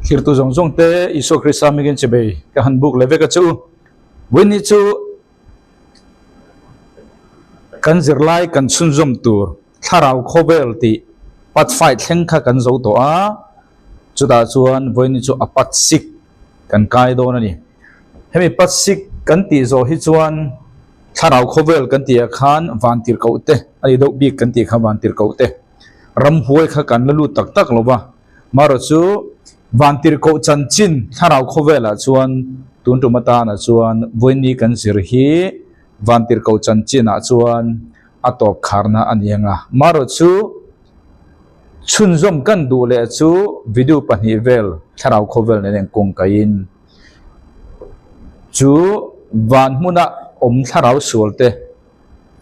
Thirtu zawng zawng te Isua Krista hmingin chibei ka han buk leh vek a che u. Vawiin chu kan zirlai kan chhunzawm tur thlarau khawvel tih pat fight thleng kha kan zo tawh a, chutah chuan vawiin chu a pat sik kan kai dawn a ni. Hemi pat sik kan tih zawh hi chuan thlarau khawvel kan tih ah khan vantirhkoh te a ni deuh bik kan tih kha vantirhkoh te ramhuai kha kan la lut tak tak lo va. Marawh chu Vantirhkoh chanchin thlarau khawvelah chuan tun tum atana chuan vawiini kan zir hi Vantirhkoh chanchinah chuan a tawp kharna a ni ang a. Marawh chu chhunzawm kan duh leh chu video pahnih vel thlarau khawvel nen en kawng kaiin chu van hmuna awm thlarau sual te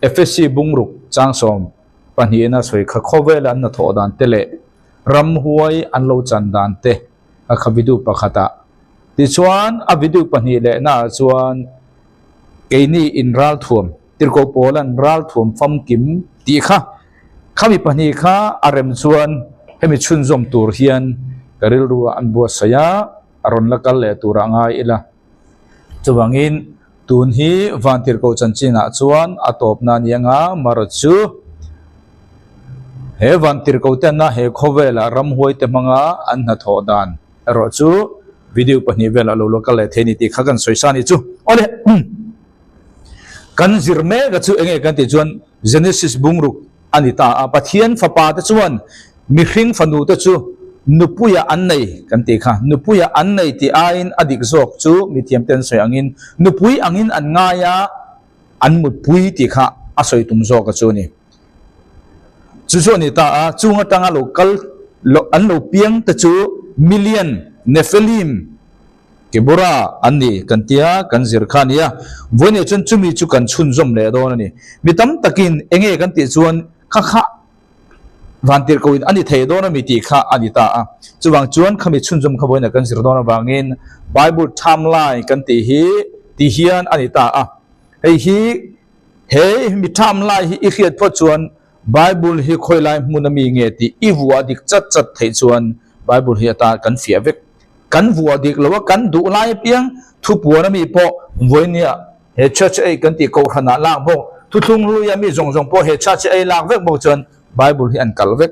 Efesi bungruk changsawm pahnihin a sawi kha khawvela an hnathawh dan te leh ramhuai an lo chan dan te a kha video pakhatah. Tichuan a video pahnih lehna ah chuan keini in ralthuam, tirhkoh pawl an ralthuam famkim tih kha khami pahnih kha a rem chuan hemi chhunzawm tur hian ka rilru ah an buatsaih a, a rawn la kal leh tur ah ngai ila. Chuvangin tun hi Vantirhkoh chanchinah chuan a tawpna a ni anga Mara chu he Vantirhkoh tena he khawvela ramhuaite hmanga an hnathawh dan erawh chu video pahnih velah lo lo kal leh thei a ni tih kha kan sawi sa a ni chu. Awle kan zir mek a chu enge kan tih chuan Genesis bungruk a ni ta a. Pathian fapa te chuan mihring fanu te chu nupuia an nei kan tih kha. Nupuia an nei tih aiin a dik zawk chu mithiam te an sawi angin nupui angin an ngai a, an mutpui tih kha a sawi tum zawk a chu a ni. Chu chu a ni ta a, chung atanga lo kal an lo piang te chu Milian, Nephilim, Kebura an ni kan tia kan zir kha a nia. Vawiinah chuan chumi chu kan chhunzawm leh dawn a ni. Mi tam takin enge kan tih chuan kha kha vantirhkohin a ni thei dawn a mi tih kha a ni ta a. Chuvang chuan khami chhunzawm kha vawiinah kan zir dawn avangin Bible timeline kan tih hi ti hian a ni ta a. Hei hi he mi timeline hi i hriat phawt chuan Bible hi khawilai hmun a mi nge tih i vuah dik chat chat theih chuan Bible hi ata kan fiah vek. Kan vuah dik lo a, kan duh lai apiang thupuan a mi pawh vawinia he church ei kan tih kohhran ah lak bawk, thuthlung hlui a mi zawng zawng pawh he church ei lak vek bawk chuan Bible hi an kal vek.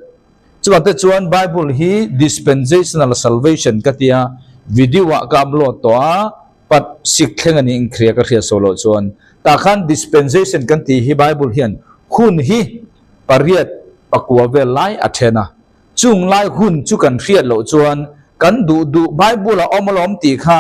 Chuvang te chuan Bible hi dispensational salvation ka tia video ah ka upload tawh a, pat sik thleng a nih inkhria ka hriat so loh chuan tah khan dispensation kan tih hi Bible hian hun hi pariat pakua vel lai a then a, chung lai hun chu kan hriat loh chuan kan duh duh Bible a awm alawm tih kha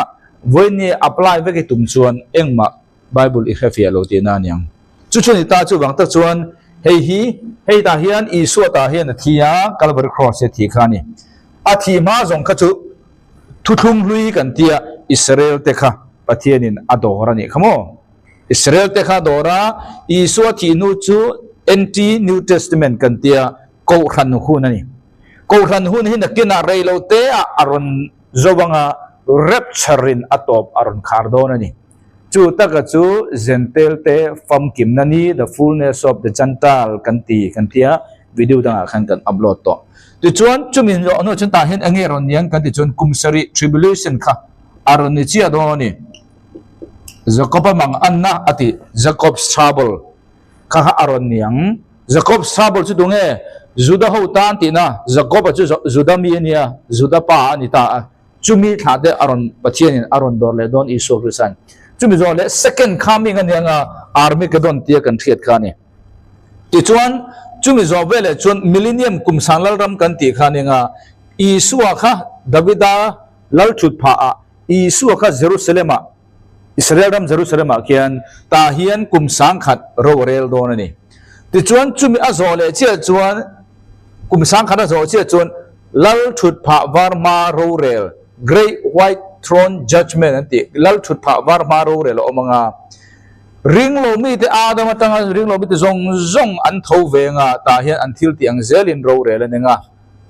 vawiini apply vek i tum chuan engmah Bible i hrefiah lo tihna a niang. Chu chu ni ta chuvang tak chuan hei hi hei tah hian Isua tah hian a thi a, Calvary Cross hi a thi kha a ni. A thih hma zawng kha chu Thuthlung hlui kan tia Israel te kha Pathianin a dawr a nih kha maw? Israel te kha a dawr a, Isua thih hnu chu NT, New Testament, kan tia Kohhran hun a ni. Kohhran hun hi nakinah rei lo te ah a rawn zo anga rapture in a tawp a rawn khar dawn a ni. Chu taka chu Gentile te famkimna ni, the fullness of the Gentile, kan ti kan tia video dangah khan kan upload tawh. Tichuan chumi zawh hnuah chuan tah hian eng nge rawn niang kan ti chuan kum sarih tribulation kha a rawn ni chiah dawn a ni. Jacob-a mang anna a tih Jacob's trouble kha kha a rawn niang. Jacob's trouble chu tunge? Juda ho tan tihna Jacob-a chu Juda mi a nia, Juda pa a ni ta a. Chumi thlah te a rawn Pathianin a rawn dawr leh dawn Isua Krista'n. Chumi zawh leh second coming a nia nga Armageddon tia kan hriat kha a ni. Tichuan chumi zawh veleh chuan millennium kum sang lalram kan tih kha a nia nga Isua kha Davida lal thut phah ah Isua kha Jerusalem ah Israel ram Jerusalem ah khian tah hian kum sang khat ro a rel dawn a ni. Tichuan chumi a zawh leh chiah chuan kum sang khat a zawh chiah chuan Lal thut phah var hma rorel, Great White Throne Judgment an tih, Lal thut phah var hma rorel a awm ang a. Ringlo mite Adam atanga ringlo mite zawng zawng an tho ve ang a, tah hian an thil tih ang zelin rorel a neng a.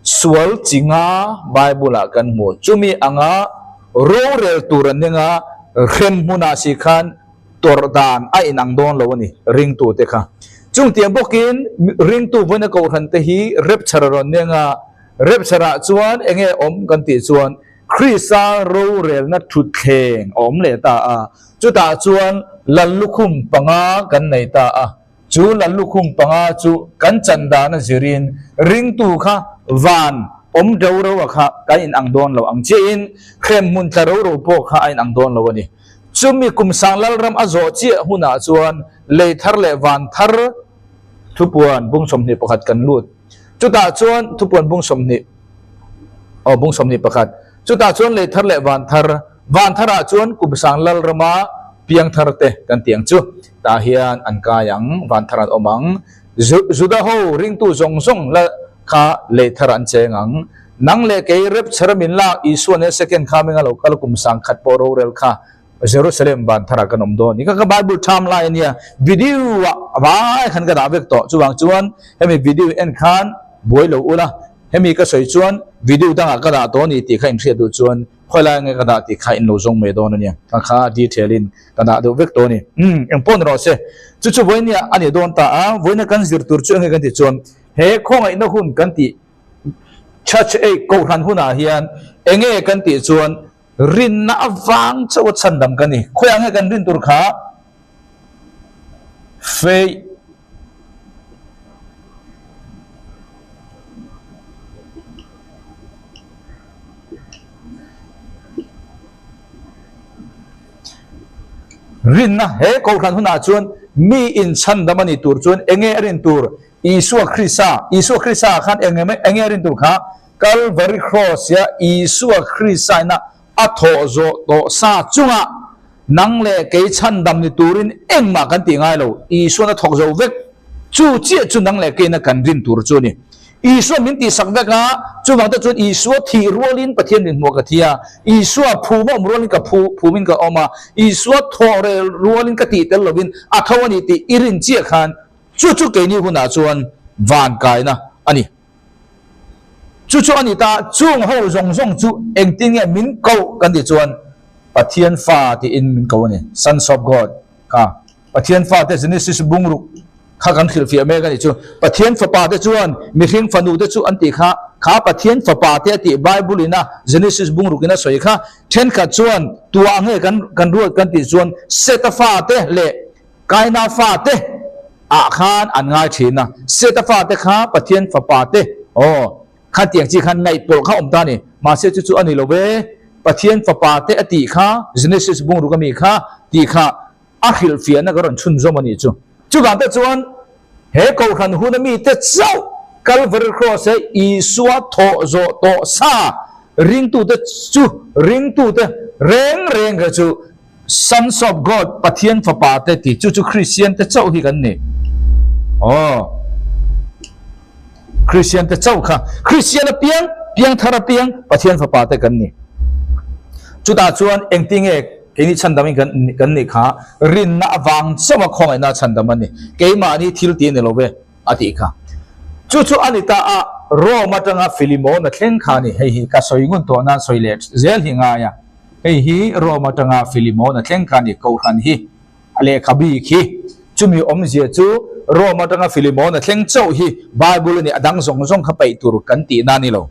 Sual chi nga Bible ah kan hmu. Chumi anga rorel tur an neng a, hrem hmunah si khan tawrh dan a inang dawn lo a ni, ringtute kha. Chungtiang bawkin ringtu vawiina kohhran te hi rapture a rawn neng a, rapture ah chuan eng nge awm kan tih chuan Krista rorelna thutthleng a awm leh ta a, chutah chuan Lallukhum panga kan nei ta a. Chu Lallukhum panga chu kan chan dana zirin ringtu kha van awm reu reu a kha kan inang dawn lo ang chiahin hremhmun tla reu reu pawh kha a inang dawn lo a ni. Chumi kum sang Lalram a zawh chiah hunah chuan lei thar leh van thar thupuan bung 21 kan lut. Chutah chuan thupuan bung 20 aw bung 21 chutah chuan lei thar leh van thar van tharah chuan kum sang Lalrama piang thar te kan tih ang chu tah hian an kai ang van thar an awm ang. Juda ho ringtu zawng zawng la kha lei thar an cheng ang. Nang leh kei rep chhara min lak Isua nen second coming a lo kal kum sang khat pawh rorel kha Jerusalem van tharah kan awm dawn. Ka ka Bible tham lai ania video ah vai khan ka dah vek tawh. Chuvang chuan hemi video en khan buai lo ula hemi ka sawi chuan video dangah ka dah tawh a ni tih kha inhriat duh chuan khawi lai nge ka dah tih kha in lo zawng mai dawn ania. Ka kha detail in ka dah deuh vek tawh a ni. Umm eng pawh ni rawh se. Chu chu vawinia a ni dawn ta a, vawiina kan zir tur chu enge kan tih chuan he khawngaihna hun kan tih Church ei kohhran hunah hian enge kan tih chuan rinna avang chauh a chhandam kan ni. Khawiah nge kan rin tur kha faith Rinna he kohhran hunah chuan mi inchhandam a ni tur chuan enge a rin tur Isua Krista, Isua Krista ah khan eng enge a rin tur kha Calvary Cross ia Isua Krista ina a thawh zawh tawh sa chungah nang leh kei chhandam ni turin engmah kan tih ngai lo, Isuan a thawk zo vek. Chu chiah chu nang leh keina kan rin tur chu a ni. Isua min tihsak vek a, chuvang te chuan Isua thih rualin Pathian min hmuh ka thi a, Isua phum a awm rualin ka phu, phumin ka awm a, Isua thawh rel rualin ka tih tel lovin a tho a ni tih i rin chiah khan Chu chu keini hunah chuan van kaina a ni. Chu chu a ni ta, chung ho zawng zawng chu engtin nge min koh kan tih chuan Pathian fa tiin min ko a ni, Sons of God kha. Pathian fate Genesis bungruk kha kan hrilhfiah mek a nih chu. Pathian fapa te chuan mihring fanu te chu an tih kha, kha Pathian fapa te a tih Bible ina Genesis bungruk in a sawi kha. Thenkhat chuan tuah nge kan kan ruat kan tih chuan Seta fate leh Kaina fate ah khan an ngai thin a, Seta fate kha Pathian fapa te, aw, khatiang chi khan ngaihpawlh kha awm ta a ni. Mahse chu chu a ni lo ve, Pathian fapa te a tih kha, Genesis bungruk ami kha tih kha a hrilhfiahna ka rawn chhunzawm a nih chu. Chuvang te chuan he Kohhran hun ami te chauh Calvary Cross e Isua thawh zawh tawh sa ringtute chu ringtute reng reng kha chu Sons of God, Pathian fapa te ti chu chu Kristian te chauh hi kan ni. Aw. Kristian te chauh kha. Kristian a piang, piang thar a piang, Pathian fapa te kan ni. Chutah chuan engtinge keini chhandam in kan kan nih kha rinna avang chauh a khawngaihna chhandam a ni. Keimahni thil ti a ni lo ve a tih kha. Chu chu a ni ta a, Rome atanga Philemon a thleng kha a ni. Hei hi ka sawi ngun tawh nan sawi leh zel hi ngai a. Hei hi Rome atanga Philemon a thleng kha a ni. Kohhran hi a lehkha bik hi. Chumi awmzia chu Rome atanga Philemon a thleng chauh hi Bible a ni. A dang zawng zawng kha paih tur kan tihna a ni lo.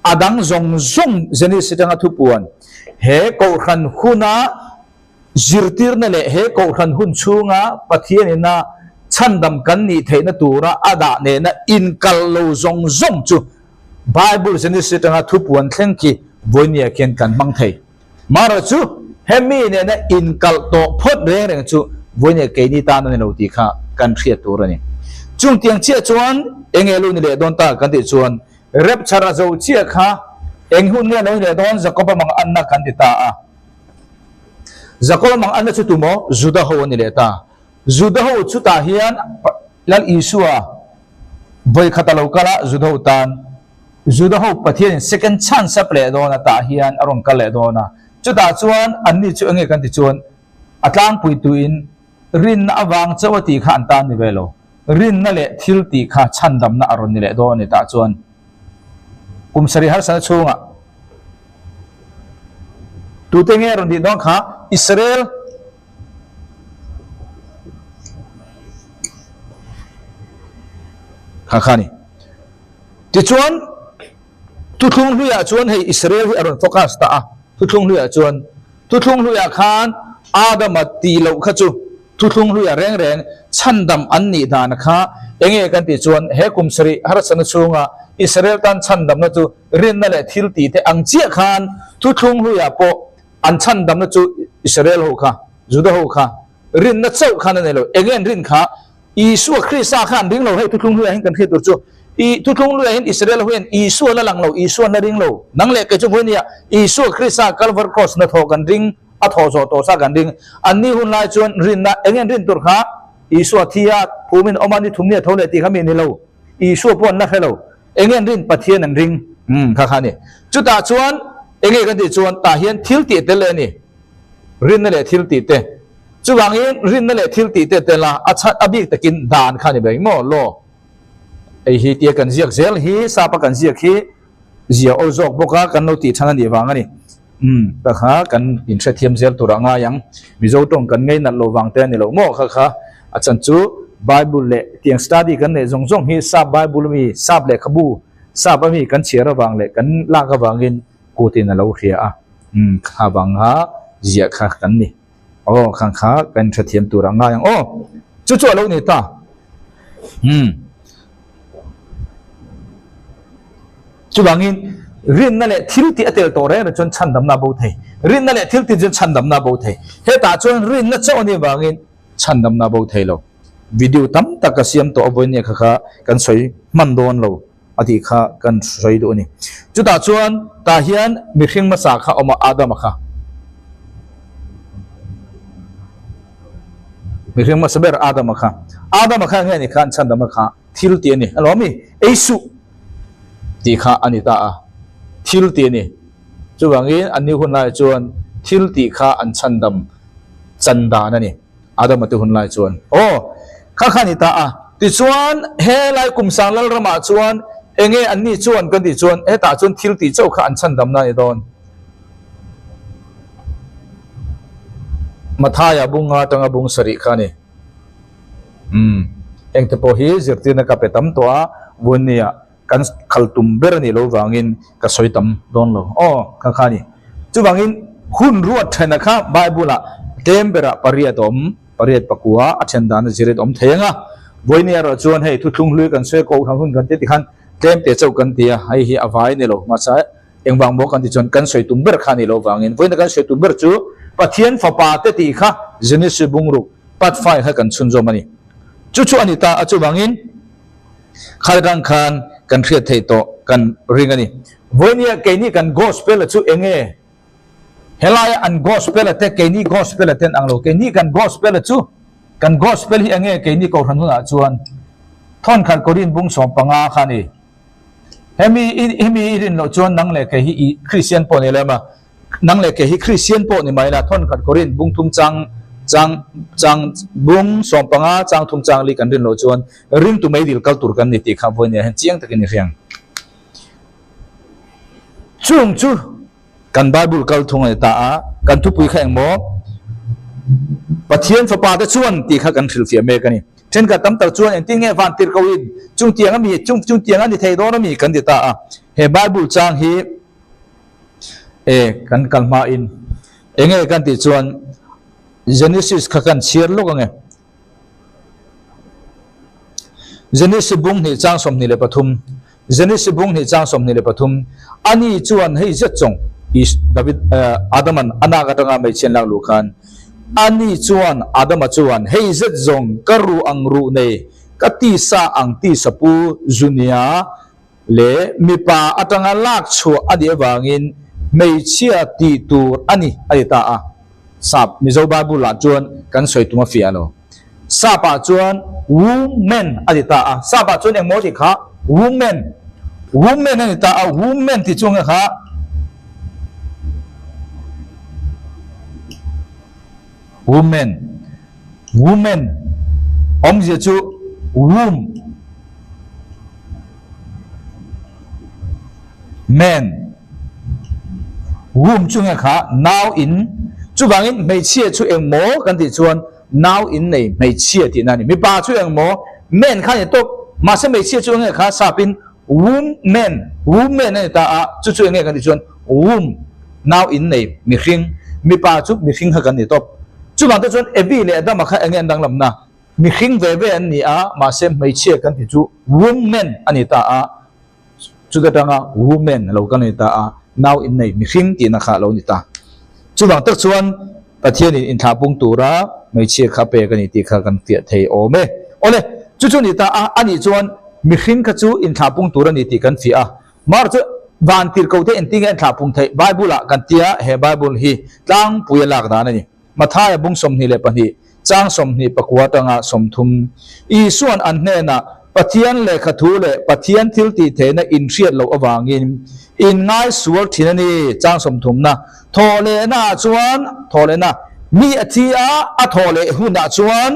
A dang zawng zawng Genesis atanga thupuan he Kohhran huna Zirtirna leh he Kohhran hun chhunga Pathianina chhandam kan nih theihna tura a dah nena inkal lo zawng zawng chu Bible Genesis atanga thupuan thleng khi vawinia khian kan hmang thei. Mara chu hemi nena inkalh tawh phawt reng reng chu vawinia keini tan a ni lo tih kha kan hriat tur a ni. Chungtiang chiah chuan enge lo ni leh dawn ta kan tih chuan Rapture a zo chiah kha eng hun nge lo ni leh dawn Jakob-a mang anna kan ti ta a. Jakob mang anna chu tumaw Juda ho a ni leh ta. Juda ho chutah hian Lal Isua vawi khat a lo kal a, Juda ho tan Juda ho Pathianin second chance a pe leh dawn a, tah hian a rawn kal leh dawn a. Chutah chuan anni chu enge kan ti chuan a tlangpuituin rinna avang chauh a tih kha an tan ni ve lo. Rinna leh thil tih kha chhandamna a rawn ni leh dawn a ni tah chuan kum sarih harsatna chhungah tute nge rawn tih dawn kha Israel kha kha ni. Tichuan. Thuthlung hluiah chuan hei Israel hi a rawn focus ta a, thuthlung hluiah chuan. Thuthlung hluiah khan Adama tih loh kha chu thuthlung hluiah reng reng chhandam an nih dan kha enge kan tih chuan he kum sarih harsatna chhunga Israel tan chhandamna chu rinna leh thil tih te ang chiah khan thuthlung hluiah pawh an chhandamna chu Israel ho kha, Juda ho kha rinna chauh khan a nei lo. Enge an rin kha? Isua Krista kha an ring lo. Hei thuthlung hluiah hian kan hriat tur chu i thuthlung hluiah hian Israel ho hian Isua la lang lo, Isua an la ring lo. Nang leh kei chu vawi nia Isua Krista Calvary Cross hnathawh kan ring, a thawh zawh tawh sa kan ring. An ni hun lai chuan rinna enge an rin tur kha Isua thi a, phumin awm a, ni thum ni a tho leh tih kha mi ni lo. Isua pawh an la hre lo. Enge an rin? Pathian an ring. Umm kha kha a ni. Chutah chuan enge kan tih chuan tah hian thil tih tel leh a ni. Rinna leh thil tih te. Chuvangin rinna leh thil tih te tel a, a chhan a bik takin dan kha a ni ber maw? Law. Hei hi tia kan ziak zel hi, sapa kan ziak hi zia awl zawk bawk a, kan lo tih chhan a nih vang a ni. Umm ta kha kan inhrethiam zel tur a ngai ang. Mizo tawng kan ngei nalh lo vang te a ni lo maw kha kha. A chan chu Bible leh tiang study kan neih zawng zawng hi sap Bible ami, sap lehkhabu, sap ami kan chhiar avang leh kan lak avangin kutin a lo hria a. Umm kha vang kha ziah kha kan ni. Aw khang kha kan hrethiam tur a ngai ang aw. Chu chu a lo ni ta. Umm. Chuvangin rinna leh thil tih a tel tawh reng reng chuan chhandamna a bo thei. Rinna leh thil tih chuan chhandamna a bo thei. Hetah chuan rinna chauh a nih vangin chhandamna a bo thei lo. Video tam tak ka siam tawh a vawinia kha kha kan sawi hman dawn lo a tih kha kan sawi duh a ni. Chutah chuan tah hian mihring hmasa kha a awm a, Adama kha. Mihring hmasa ber Adama kha. Adama kha nge ni khan chhandamna kha thil tih a ni. A lawm i, ei suh tih kha a ni ta a, thil tih a ni. Chuvangin an ni hun lai chuan thil tih kha an chhandam chan dan a ni, Adama te hun lai chuan. Aw, kha kha a ni ta a. Tichuan, helai Kumsang Lalramah chuan enge an ni chuan kan tih chuan hetah chuan thil tih chauh kha an chhandamna a ni dawn. Mathaia bunga atanga bung sarih kha a ni. Umm, engte pawh hi zirtirna ka pe tam tawh a, Vunnia kan khal tum ber a nih loh vangin ka sawi tam dawn lo. Aw, kha kha a ni. Chuvangin hun ruat thena kha Bible-ah tlem berah pariat a awm, pariat pakua a then dan a zirit awm thei ang a. Vawinia erawh chuan hei thuthlung hlui kan sawi kohhran hun kan ti tikhan tlem te chauh kan ti a, hei hi a vai a ni lo. Mahse, Engvang maw kan ti chuan kan sawi tum ber kha a nih loh vangin vawiin kan sawi tum ber chu Pathian fapa te tih kha Genesis bungruk part 5 kha kan chhunzawm a ni. Chu chu a ni ta a chuvangin kha atang khan kan hriat theih tawh kan ring a ni. Vawinia keini kan gospel a chu enge helaia an gospel a te keini gospel a ten ang lo keini kan gospel a chu kan gospel hi enge keini kohhran hunah chuan thawnkhat Korin bung 15 kha a ni. Hemi i hemi i rin loh chuan nang leh kei hi i Kristian pawh ni lem a, nang leh kei hi Kristian pawh ni mai la, thawn khat Korin bung thum chang chang chang bung 15 chang thum chang li kan rin loh chuan ringtu meidil kal tur kan ni tih kha vawi nia hian chiang takin i hriang. Chung chu kan Bible kal thung a ni ta a, kan thupui kha engmaw Pathian fapa te chuan tih kha kan hrilhfiah mek a ni. Thenkhat tam tak chuan engtin nge van tir ko in chung tiang a mi chung chung tiang a ni thei dawn a mi kan ti ta a. He Bible chang hi e kan kal hma in enge kan tih chuan Genesis kha kan chhiar lawk ange. Genesis bung hnih chang 23 Genesis bung hnih chang 23 ani chuan hei zet chawng Is David Adaman a nak atanga hmeichhian lak luh khan ani chuan Adama chuan hei zet zawng ka ruh ang ruh nei ka tisa ang tisa pu Zunia leh mipa atanga lak chhuah a nih avangin hmeichhia tih tur a ni a ti ta a. Sap Mizo Bible ah chuan kan sawi tum a fiah lo. Sap ah chuan woman a ti ta a. Sap ah chuan engmaw tih kha woman, woman a ni ta a. Woman tih chu nge kha woman, woman awmzia chu womb, man. Womb chu nge kha nau in chuvangin hmeichhia chu engmaw kan tih chuan nau in nei hmeichhia tihna a ni. Mipa chu engmaw man kha a ni tawp mahse hmeichhia chu nge kha sapin. Woman, woman a ni ta a, chu chu enge kan tih chuan womb, nau in nei, mihring, mipa chu mihring kha kan ni tawp. Chuvang te chuan Evi leh Adama kha enge an danglamna? Mihring ve ve an ni a, mahse hmeichhia kan tih chu woman a ni ta a, chuta tanga woman a lo kal a ni ta a, nau in nei mihring tihna kha a lo ni ta. Chuvang tak chuan Pathianin inthlahpung tura hmeichhia kha pek a ni tih kha kan fiah thei awm e. Awle, chu chu ni ta a, anih chuan mihring kha chu inthlahpung tur a ni tih kan fiah a. Mar chu van tirhkoh te engtin nge an thlahpung theih? Bible ah kan tia he Bible hi tlangpui a lak dan a ni. Mathaia bung 22, chang 24 atanga 30. Isuan an hnenah Pathian lehkha thu leh Pathian thil tih theihna inhriat loh avangin in ngai sual thin a ni, chang sawmthumna thawhlehna ah chuan thawhlehna mi a thi a, a thawhleh hunah chuan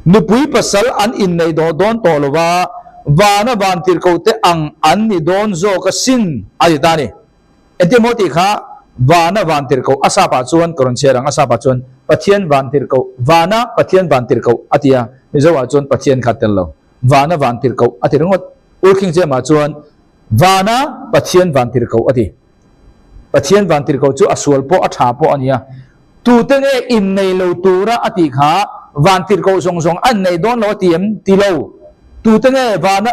nupui pasal an inneih dawh dawn tawh lo va, vana vantirhkohte ang an ni dawn zawk asin a ti ta a ni. Engtin maw tih kha vana vantirhkoh a sap ah chuan ka rawn chhiar ang, a sap ah chuan Pathian vantirhkoh, vana Pathian vantirhkoh a ti a, Mizo ah chuan Pathian kha tel lo, vana vantirhkoh a ti ringawt. Old King James ah chuan vana Pathian vantirhkoh a ti. Pathian vantirhkoh chu a sual pawh a tha pawh a nia. Tute nge innei lo tura a tih kha vantirhkoh zawng zawng an nei dawn lo a ti em? Ti lo. Tute nge vana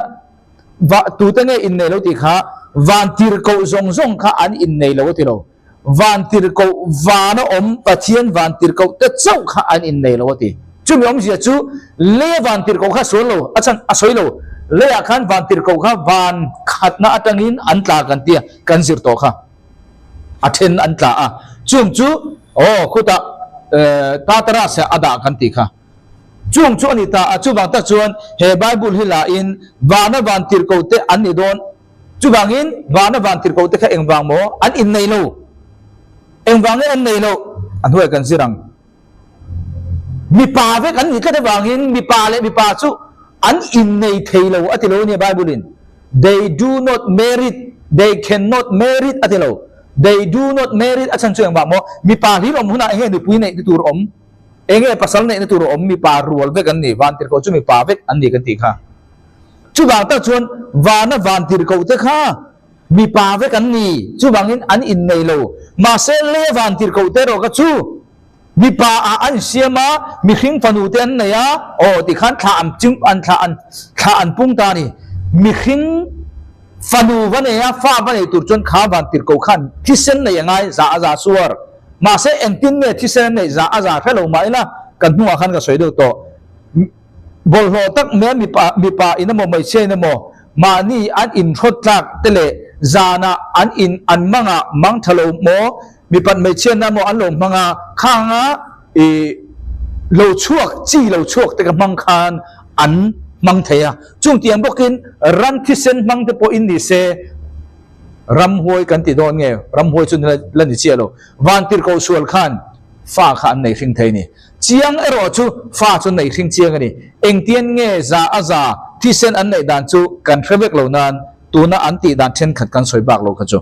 Va, tute nge innei lo tih kha van tirhkoh zawng zawng kha an innei lo a ti lo. Van tirhkoh vana awm Pathian van tirhkoh te chauh kha an innei lo a ti. Chumi awmzia chu leia van tirhkoh kha sual lo, a chhan a sawi lo. Leiah khan van tirhkoh kha van khatna atangin an tla kan tia kan zir tawh kha. A then an tla a. Chung chu aw khutah Tartarus ah a dah kan tih kha. Chung chu a ni ta a, chuvang tak chuan he Bible hi la in vana van tirhkoh te an ni dawn. Chuvangin vana van tirhkoh te kha engvang maw an innei lo? Engvang nge an nei loh? A hnuai kan zir ang. Mipa vek an nih tlat avangin mipa leh mipa chu an innei thei lo a ti lo a nia Bible in. They do not merit, they cannot merit a ti lo. They do not merit a chhan chu engvang maw? Mipa hlir awm hunah enge nupui neih te tur awm? Enge pasal neihna tur a awm mipa rual vek an ni, vantirhkoh chu mipa vek an ni kan tih kha. Chuvang tak chuan vana vantirhkoh te kha mipa vek an ni, chuvangin an innei lo. Mahse le vantirhkoh te erawh kha chu mipa ah an insiam a, mihring fanu te an nei a, aw tikhan thla an ching an thla an thla an pung ta a ni. Mihring fanu va nei a, fa va nei tur chuan kha vantirhkoh khan thisen nei a ngai, za a za suar. Mahse engtin nge thisen an neih za a za hre lo mah ila kan hnungah khan ka sawi deuh tawh. Bawlhhlawh tak mai mipa mipa in emaw hmeichhia in emaw mahni an inhrawt tlak te leh zanah an in an mangah mang tha lo maw mipat hmeichhiatna emaw an lo hmang a khanga ih lo chhuak chi lo chhuak te ka hmang khan an hmang thei a. Chungtiang bawkin ram thisen hmang te pawh in ni se. Ramhuai kan ti dawn nge? Ramhuai chu la ni chiah lo. Vantirhkoh sual khan fa kha an nei hring thei a ni. Chiang erawh chu fa chu nei hring chiang a ni. Engtian nge za a za thisen an neih dan chu kan hre vek lo nan tuna an tih dan thenkhat kan sawi bak lo kha chu.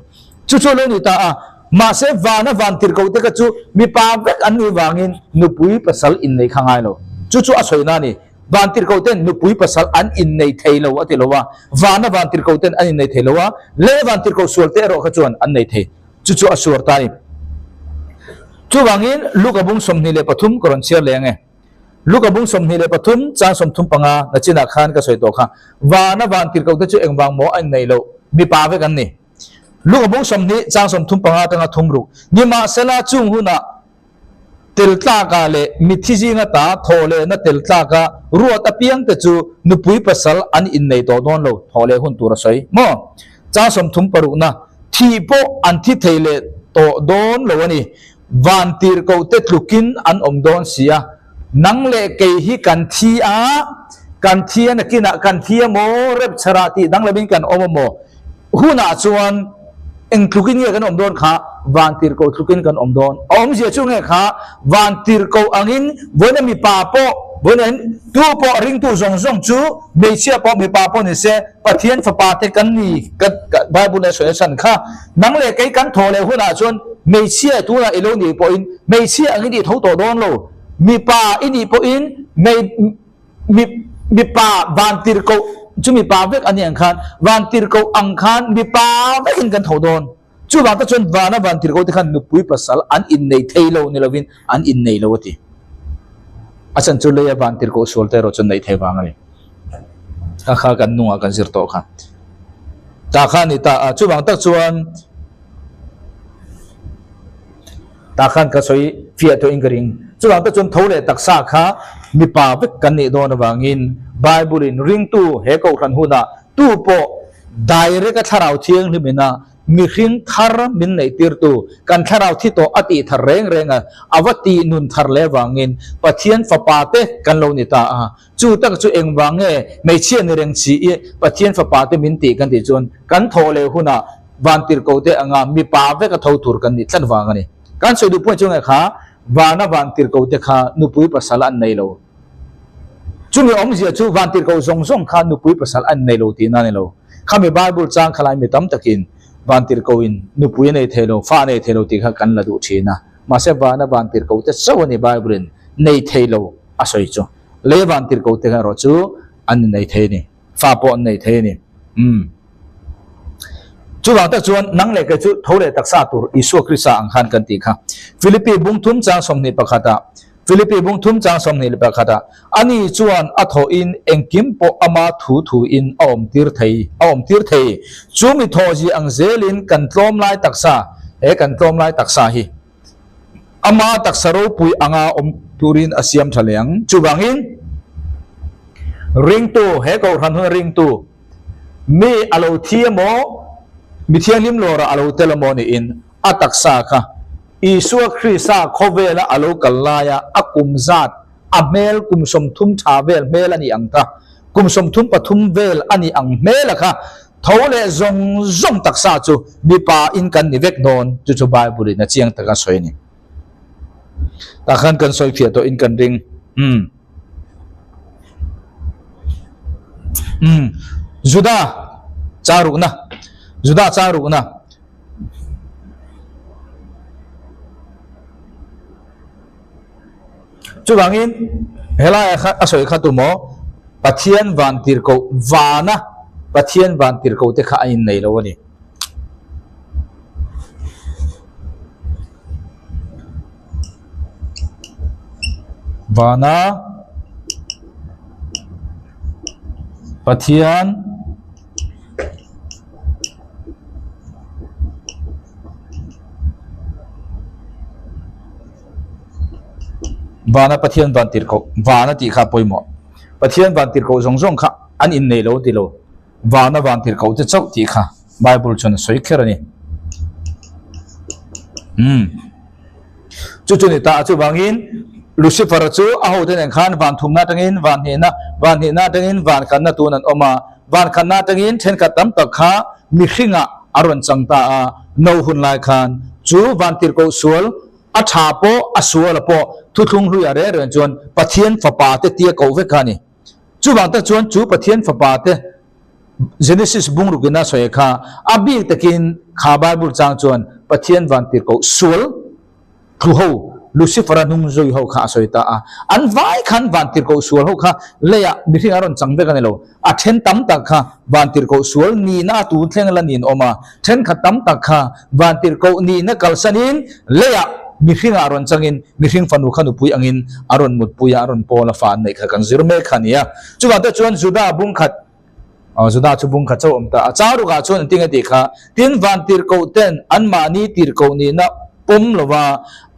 Chu chu lo ni ta a. Mahse vana vantirhkoh te kha chu mipa vek an nih vangin nupui pasal innei kha ngai lo. Chu chu a sawi na a ni. Vantirhkoh ten nupui pasal an innei thei lo a ti lo a, vana vantirhkoh ten an innei thei lo a, lei vantirhkoh sual te erawh kha chuan an nei thei. Chu chu a suar ta a ni. Chuvangin Luka bung 23 ka rawn chhiar leh ang e. Luka bung 23 chang 35 nachinah khan ka sawi tawh kha. Vana vantirhkoh te chu engvang maw a innei loh? Mipa vek an ni. Luka bung 20 chang 35 atanga thumruk. Nimahsela chung hunah Tel tlakah leh mitthi zinga ta thawh lehna tel tlaka ruat apiangte chu nupui pasal an innei tawh dawn lo, thawh leh hun tur a sawi maw? Chang 36na, Thih pawh an thi thei leh tawh dawn lo a ni, van tirhkohte tlukin an awm dawn si a, nang leh kei hi kan thi a, kan thi a nakinah kan thi a maw, rapture-ah tih danglamin kan awm a maw? Hunah chuan eng tlukin nge kan awm dawn kha? Van tirhkoh tlukin kan awm dawn. A awmzia chu nge kha? Van tirhkoh angin vawiina mipa pawh, vawiina tu pawh ringtu zawng zawng chu hmeichhia pawh mipa pawh ni se Pathian fapa te kan ni ka Bible a sawi a chhan kha. Nang leh kei kan thawh leh hunah chuan hmeichhia tunah i lo nih pawhin hmeichhia angin i tho tawh dawn lo. Mipa i nih pawhin mipa van tirhkoh. chu mipa vek a nih ang khan vantirhkoh ang khan mipa vekin kan tho dawn. Chuvang te chuan vana vantirhkoh te khan nupui pasal an innei thei lo ni lovin an innei lo a ti. A chhan chu leia vantirhkoh sual te erawh chuan neih thei vang a ni. Kha kha kan nungah kan zir tawh kha. Tah kha a ni ta a, chuvang tak chuan tah khan ka sawi fiah tawhin ka ring. Chuvang tak chuan tho leh taksa kha mipa vek kan nih dawn avangin Bible in ringtu he kohhran hunah tu pawh direct a thlarau thianghlim ina mihring thar min neih tirtu kan thlarau thi tawh a tih thar reng reng a, a va tih nun thar leh avangin Pathian fapa te kan lo ni ta a. Chu tak chu engvang nge hmeichhia ni reng chi i Pathian fapa te min tih kan tih chuan kan thawh leh hunah vantirhkoh te anga mipa vek a tho tur kan nih tlat vang a ni. Kan sawi duh pawh chu nge kha vana vantirhkoh te kha nupui pasal an nei lo. Chumi awmzia chu vantirhkoh zawng zawng kha nupui pasal an nei lo tihna a ni lo. Khami Bible chang kha lai mi tam takin vantirhkoh in nupui a nei thei lo, fa a nei thei lo tih kha kan la duh thin a. Mahse vana vantirhkoh te chauh a ni Bible in nei thei lo a sawi chu. Lei vantirhkoh te erawh chu an innei thei a ni. Fa pawh an nei thei a ni. Umm. Chuvang tak chuan nang leh kei chu tho leh taksa tur Isua Krista ang khan kan tih kha. Philippi bung thum chang 21 ah Philippi bung thum chang 21 ah Ani chuan a thawhin engkim pawh ama thu thu in a awm tir thei a awm tir thei. Chu mi thawhzi ang zelin kan tlawm lai taksa he kan tlawm lai taksa hi Ama taksa ropui anga awm turin a siam tha leh ang. Chuvangin, ringtu, he kohhran hun ringtu, mi a lo thi emaw, mi thianghlim lawrah a lo tel emaw niin a taksa kha Isua Krista khawvela a lo kal laia a kum zat, a hmel kum 30 tha vel hmel a nih ang kha, kum 33 vel a nih ang hmela kha Tho leh zawng zawng taksa chu mipa in kan ni vek dawn, chu chu Bible in a chiang taka sawi a ni. Tah khan kan sawi fiah tawh in kan ring. Umm. Umm. Juda chang rukna. Juda chang rukna. Chuvangin, helaiah kha a sawi kha tu maw? Pathian van tirhkoh vana Pathian van tirhkoh te kha a innei lo a ni. Vana Pathian Vana Pathian van tirhkoh, vana tih kha a pawimawh. Pathian van tirhkoh zawng zawng kha an innei lo ti lo. Vana van tirhkoh te chauh tih kha Bible chuan a sawi kher a ni. Umm. Chu chu ni ta a chuvangin Lucifer chu a hote nen khan van thumna atangin van hnihna, van hnihna atangin van khatna tun an awm a. Van khatna atangin thenkhat tam tak kha mihringah a rawn chang ta a, no hun lai khan chu van tirhkoh sual A tha pawh, a suala pawh thuthlung hluiah reng reng chuan Pathian fapa te tia koh vek kha a ni. Chuvang tak chuan chu Pathian fapa te Genesis bungruk ina sawi kha a bik takin kha Bible chang chuan Pathian vantir koh sual thu ho Lucifer-a hnung zui ho kha a sawi ta a. An vai khan vantirhkoh sual ho kha leiah mihring a rawn chang vek a ni lo. A then tam tak kha vantirhkoh sual nihna a tun thleng la nin awm a, thenkhat tam tak kha vantirhkoh nihna kalsanin leiah mihringah rawn changin mihring fanu kha nupui angin a rawn mutpui a, a rawn pawl a fa an neih kha kan zir mek kha a ni a. Chuvang te chuan Juda bungkhat, aw Juda chu bungkhat chauh a awm ta a, Charukah chuan engtin nge tih kha, tin vantirhkoh ten anmahni tirhkoh nihna pawm lova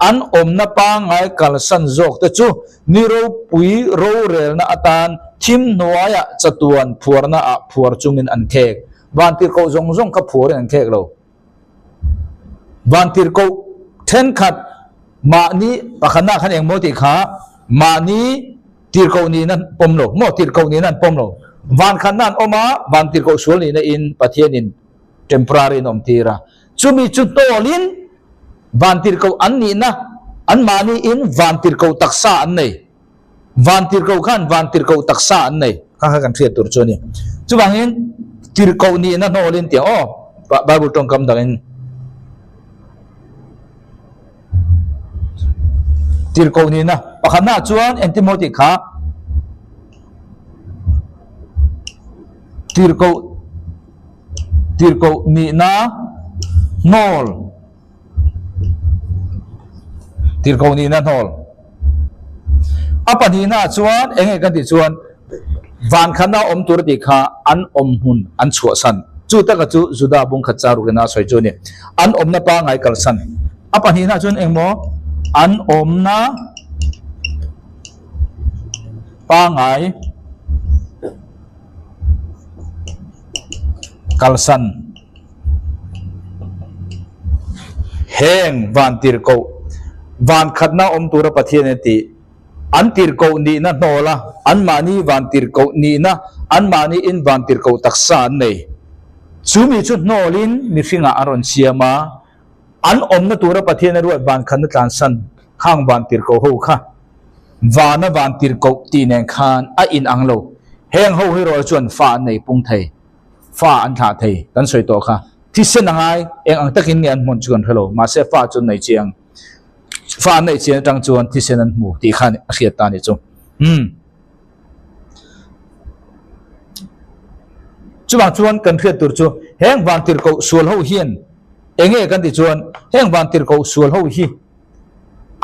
an awmna pangngai kalsan zawk te chu Ni ropui rorelna atan thim hnuaiah chatuan phuarna ah phuar chungin an khek. Vantirhkoh zawng zawng kha phuarin an khek lo. Vantirhkoh thenkhat mahni pakhatna khan engmaw tih kha mahni tirhkoh nihna an pawm lo maw tirhkoh nihna an pawm lo. Vankhatna an awm a, vantirhkoh sual nihna in Pathianin temporary in awm tir a. Chumi chu hnawlin vantirhkoh an nihna, anmahniin vantirhkoh taksa an nei. Vantirhkoh khan vantirhkoh taksa an nei. Kha kha kan hriat tur chu a ni. Chuvangin tirhkoh nihna hnawlin tih ang aw, Bible tawngkam dangin. Tirhkoh nihna pakhatnaah chuan engtin maw tih kha. Tirhkoh Tirhkoh nihna hnawl Tirhkoh nihna hnawl A pahnihnaah chuan eng nge kan tih chuan Vankhatna awm tur a tih kha an awm hmun an chhuahsan. Chu taka chu Juda bungkhat cha rukina a sawi chu a ni. An awmna pangngai kalsan. A pahnihnaah chuan engmaw an awmna pangngai kalsan. Heng vantirhkoh vankhatna awm tura Pathian a tih an tirhkoh nihna hnawl a, anmahni vantirhkoh nihna, anmahni in vantirhkoh taksa an nei. Chu mi chu hnawlin mihringah an rawn siam a, an awmna tura Pathian a ruat vankhatna tlansan khang vantirhkoh ho kha vana vantirhkoh tih nen khan a inang lo. Heng ho hi rual chuan fa an nei pung thei, fa an thlah thei kan sawi tawh kha. Thisen a ngai, eng ang takin nge an hmun chu kan hre lo, mahse fa chu an nei chiang. Fa an neih chian atang chuan thisen an hmu tih khan a hriat ta a nih chu. Umm. Chuvang chuan kan hriat tur chu heng vantirhkoh sual ho hian eng nge kan tih chuan heng vantirhkoh sual ho hi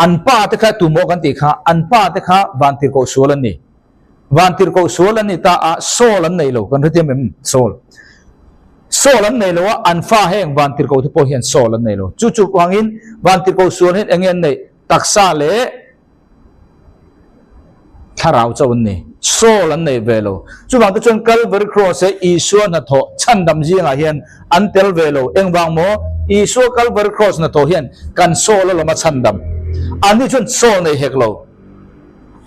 an pa te kha tumaw kan tih kha an pa te kha vantirhkoh sual an ni. Vantirhkoh sual an ni ta a, Saul an nei lo, kan hrethiam em? Saul. Saul an nei lo a, an fa heng vantirhkoh te pawh hian Saul an nei lo. Chu chu vangin vantirhkoh sual hian eng nge an neih? Taksa leh thlarau chauh an ni. Saul an nei ve lo. Chuvang te chuan Calvary Cross e Isua hnathawh chhandam zingah hian an tel ve lo. Engvang maw? Isua Calvary Cross hnathawh hian kan Saul alawm a chhandam. Anni chuan Saul nei hek lo.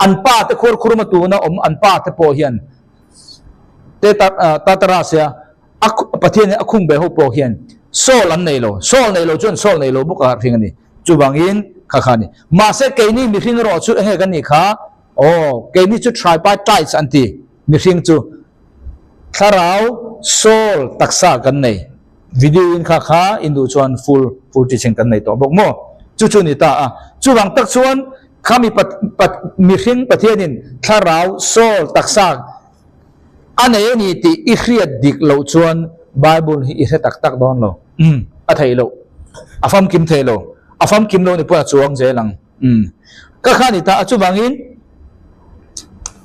An pa te khuar khurma tuna awm an pa te pawh hian Tartarus-a a Pathian a khung ve ho pawh hian Saul an nei lo. Saul nei lo chuan Saul nei lo bawk a hring a ni. Chuvangin kha kha a ni. Mahse keini mihring erawh chu enge kan nih kha? Aw, keini chu tripartites an ti. Mihring chu thlarau, soul, taksa kan nei. Video in kha kha in duh chuan full full teaching kan nei tawh bawk maw? Chu chu ni ta a. Chuvang tak chuan kha mi pat mihring Pathianin thlarau, soul, taksa a nei a ni tih i hriat dik loh chuan Bible hi i hre tak tak dawn lo. Umm a theih loh. A famkim thei lo. A famkim lo ni pawh a chuang zel ang. Umm ka kha ni ta a chuvangin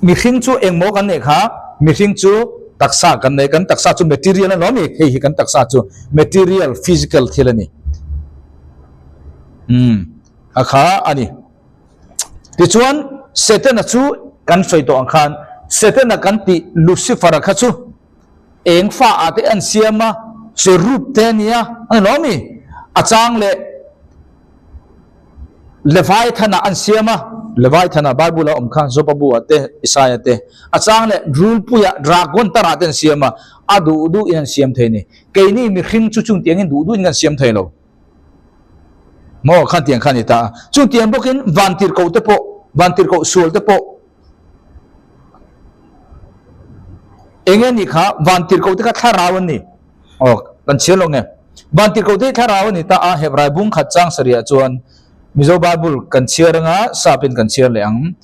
mihring chu engmaw kan neih kha mihring chu taksa kan nei kan taksa chu material a ni lawm i hei hi kan taksa chu material physical thil a ni umm a kha a ni tichuan Setana chu kan sawi tawh ang khan Setana kan tih Lucifer-a kha chu eng fa ah te an siam a cherub te a nia a ni lawm i a chang leh Leviathan-ah an siam a, Leviathan-ah Bible-a awm kha Job-a bu-ah te, Isaia te, a chang leh rulpuiah, dragon tarah te an siam a, a duh duhin an siam thei a ni. Keini mihring chu chungtiangin duh duhin kan siam thei lo. Maw khan tiang kha a ni ta a. Chungtiang bawkin vantirhkoh te pawh, vantirhkoh sual te pawh, eng nge nih kha, vantirhkoh te kha thlarau an ni. Aw, kan chhiar lo nge. Vantirhkoh te hi thlarau a ni ta a, Hebrai bung khat chang sarihah chuan Mizo Bible kan chhiar anga sapin kan chhiar leh ang.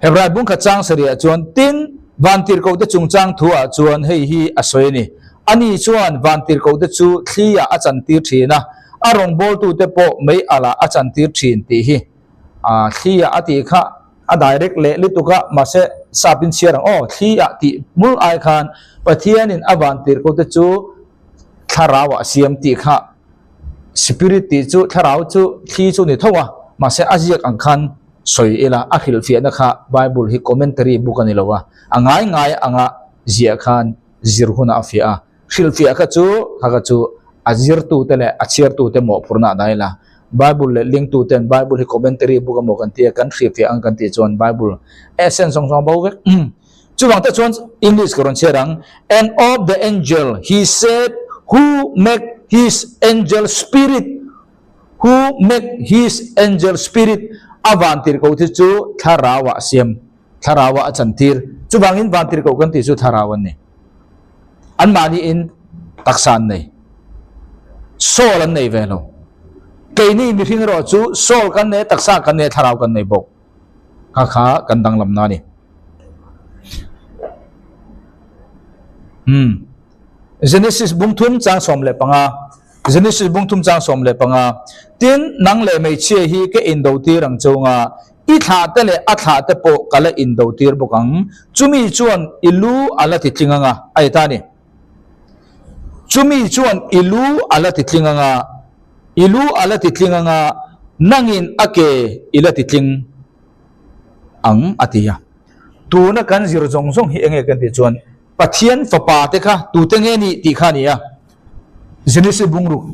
Hebrai bung khat chang sarihah chuan tin vantirhkoh te chungchang thuah chuan hei hi a sawi a ni. Ani chuan vantirhkoh te chu thli-ah a chantir thin a, a rawngbawltute pawh mei alah a chantir thin tih hi a thli-ah a tih kha A direct leh lutuk a, mahse sapin chhiar ang aw, thli ah tih hmul ai khan Pathianin a van tirhkoh te chu thlarau ah siam tih kha spirit tih chu thlarau chu thli chu ni tho a, mahse a ziak ang khan sawi ila a hrilhfiahna kha Bible hi commentary book a ni lo a, a ngai ngai anga ziah khan zir hunah a fiah a. Hrilhfiah kha chu kha kha chu a zirtute leh a chhiartute mawhphurhna a dai la. Bible leh lingtuten Bible hi commentary book emaw kan tia kan hrilhfiah ang kan tih chuan Bible essence zawng zawng a bo vek. Chuvang te chuan English ka rawn chhiar ang, And of the angel he said, Who make his angel spirit, who make his angel spirit, a vantirhkoh thi chu thlarauah a siam, thlarauah a chantir. Chuvangin vantirhkoh kan tih chu thlarau an ni. Anmahniin taksa an nei. Soul an nei ve lo. Keini mihring erawh chu soul kan nei, taksa kan nei, thlarau kan nei bawk. Kha kha kan danglamna a ni. Umm. Genesis bung thum chang 15. Genesis bung thum chang 15. Tin, nang leh hmeichhia hi ka indo tir ang cheu nga, i thlah te leh a thlah te pawh ka la indo tir bawk ang. Chumi chuan i lu a la ti tling anga, a ti ta a ni. Chumi chuan i lu a la ti tling anga, i lu a la ti tling anga, nangin a ke i la ti tling ang, a ti a. Tuna kan zir zawng zawng hi enge kan tih chuan Pathian fapa te kha tute nge nih tih kha a ni a. Genesis bungruk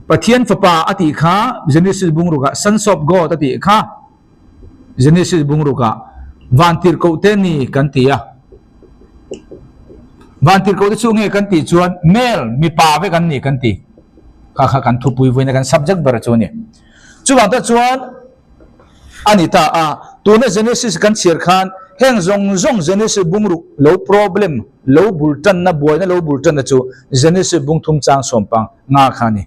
Pathian fapa a tih kha Genesis bungrukah Sons of God a tih kha Genesis bungrukah Vantirhkoh te ni kan ti a. Vantirhkoh te chu nge kan tih chuan male mipa vek an ni kan ti. Kha kha kan thupui vawiin a kan subject ber chu a ni. Chuvang tak chuan a ni ta a, tuna Genesis kan chhiar khan heng zawng zawng Genesis bungruk lo problem lo bul tanna buaina lo bul tanna chu Genesis bung thum chang sawm pang nga kha a ni.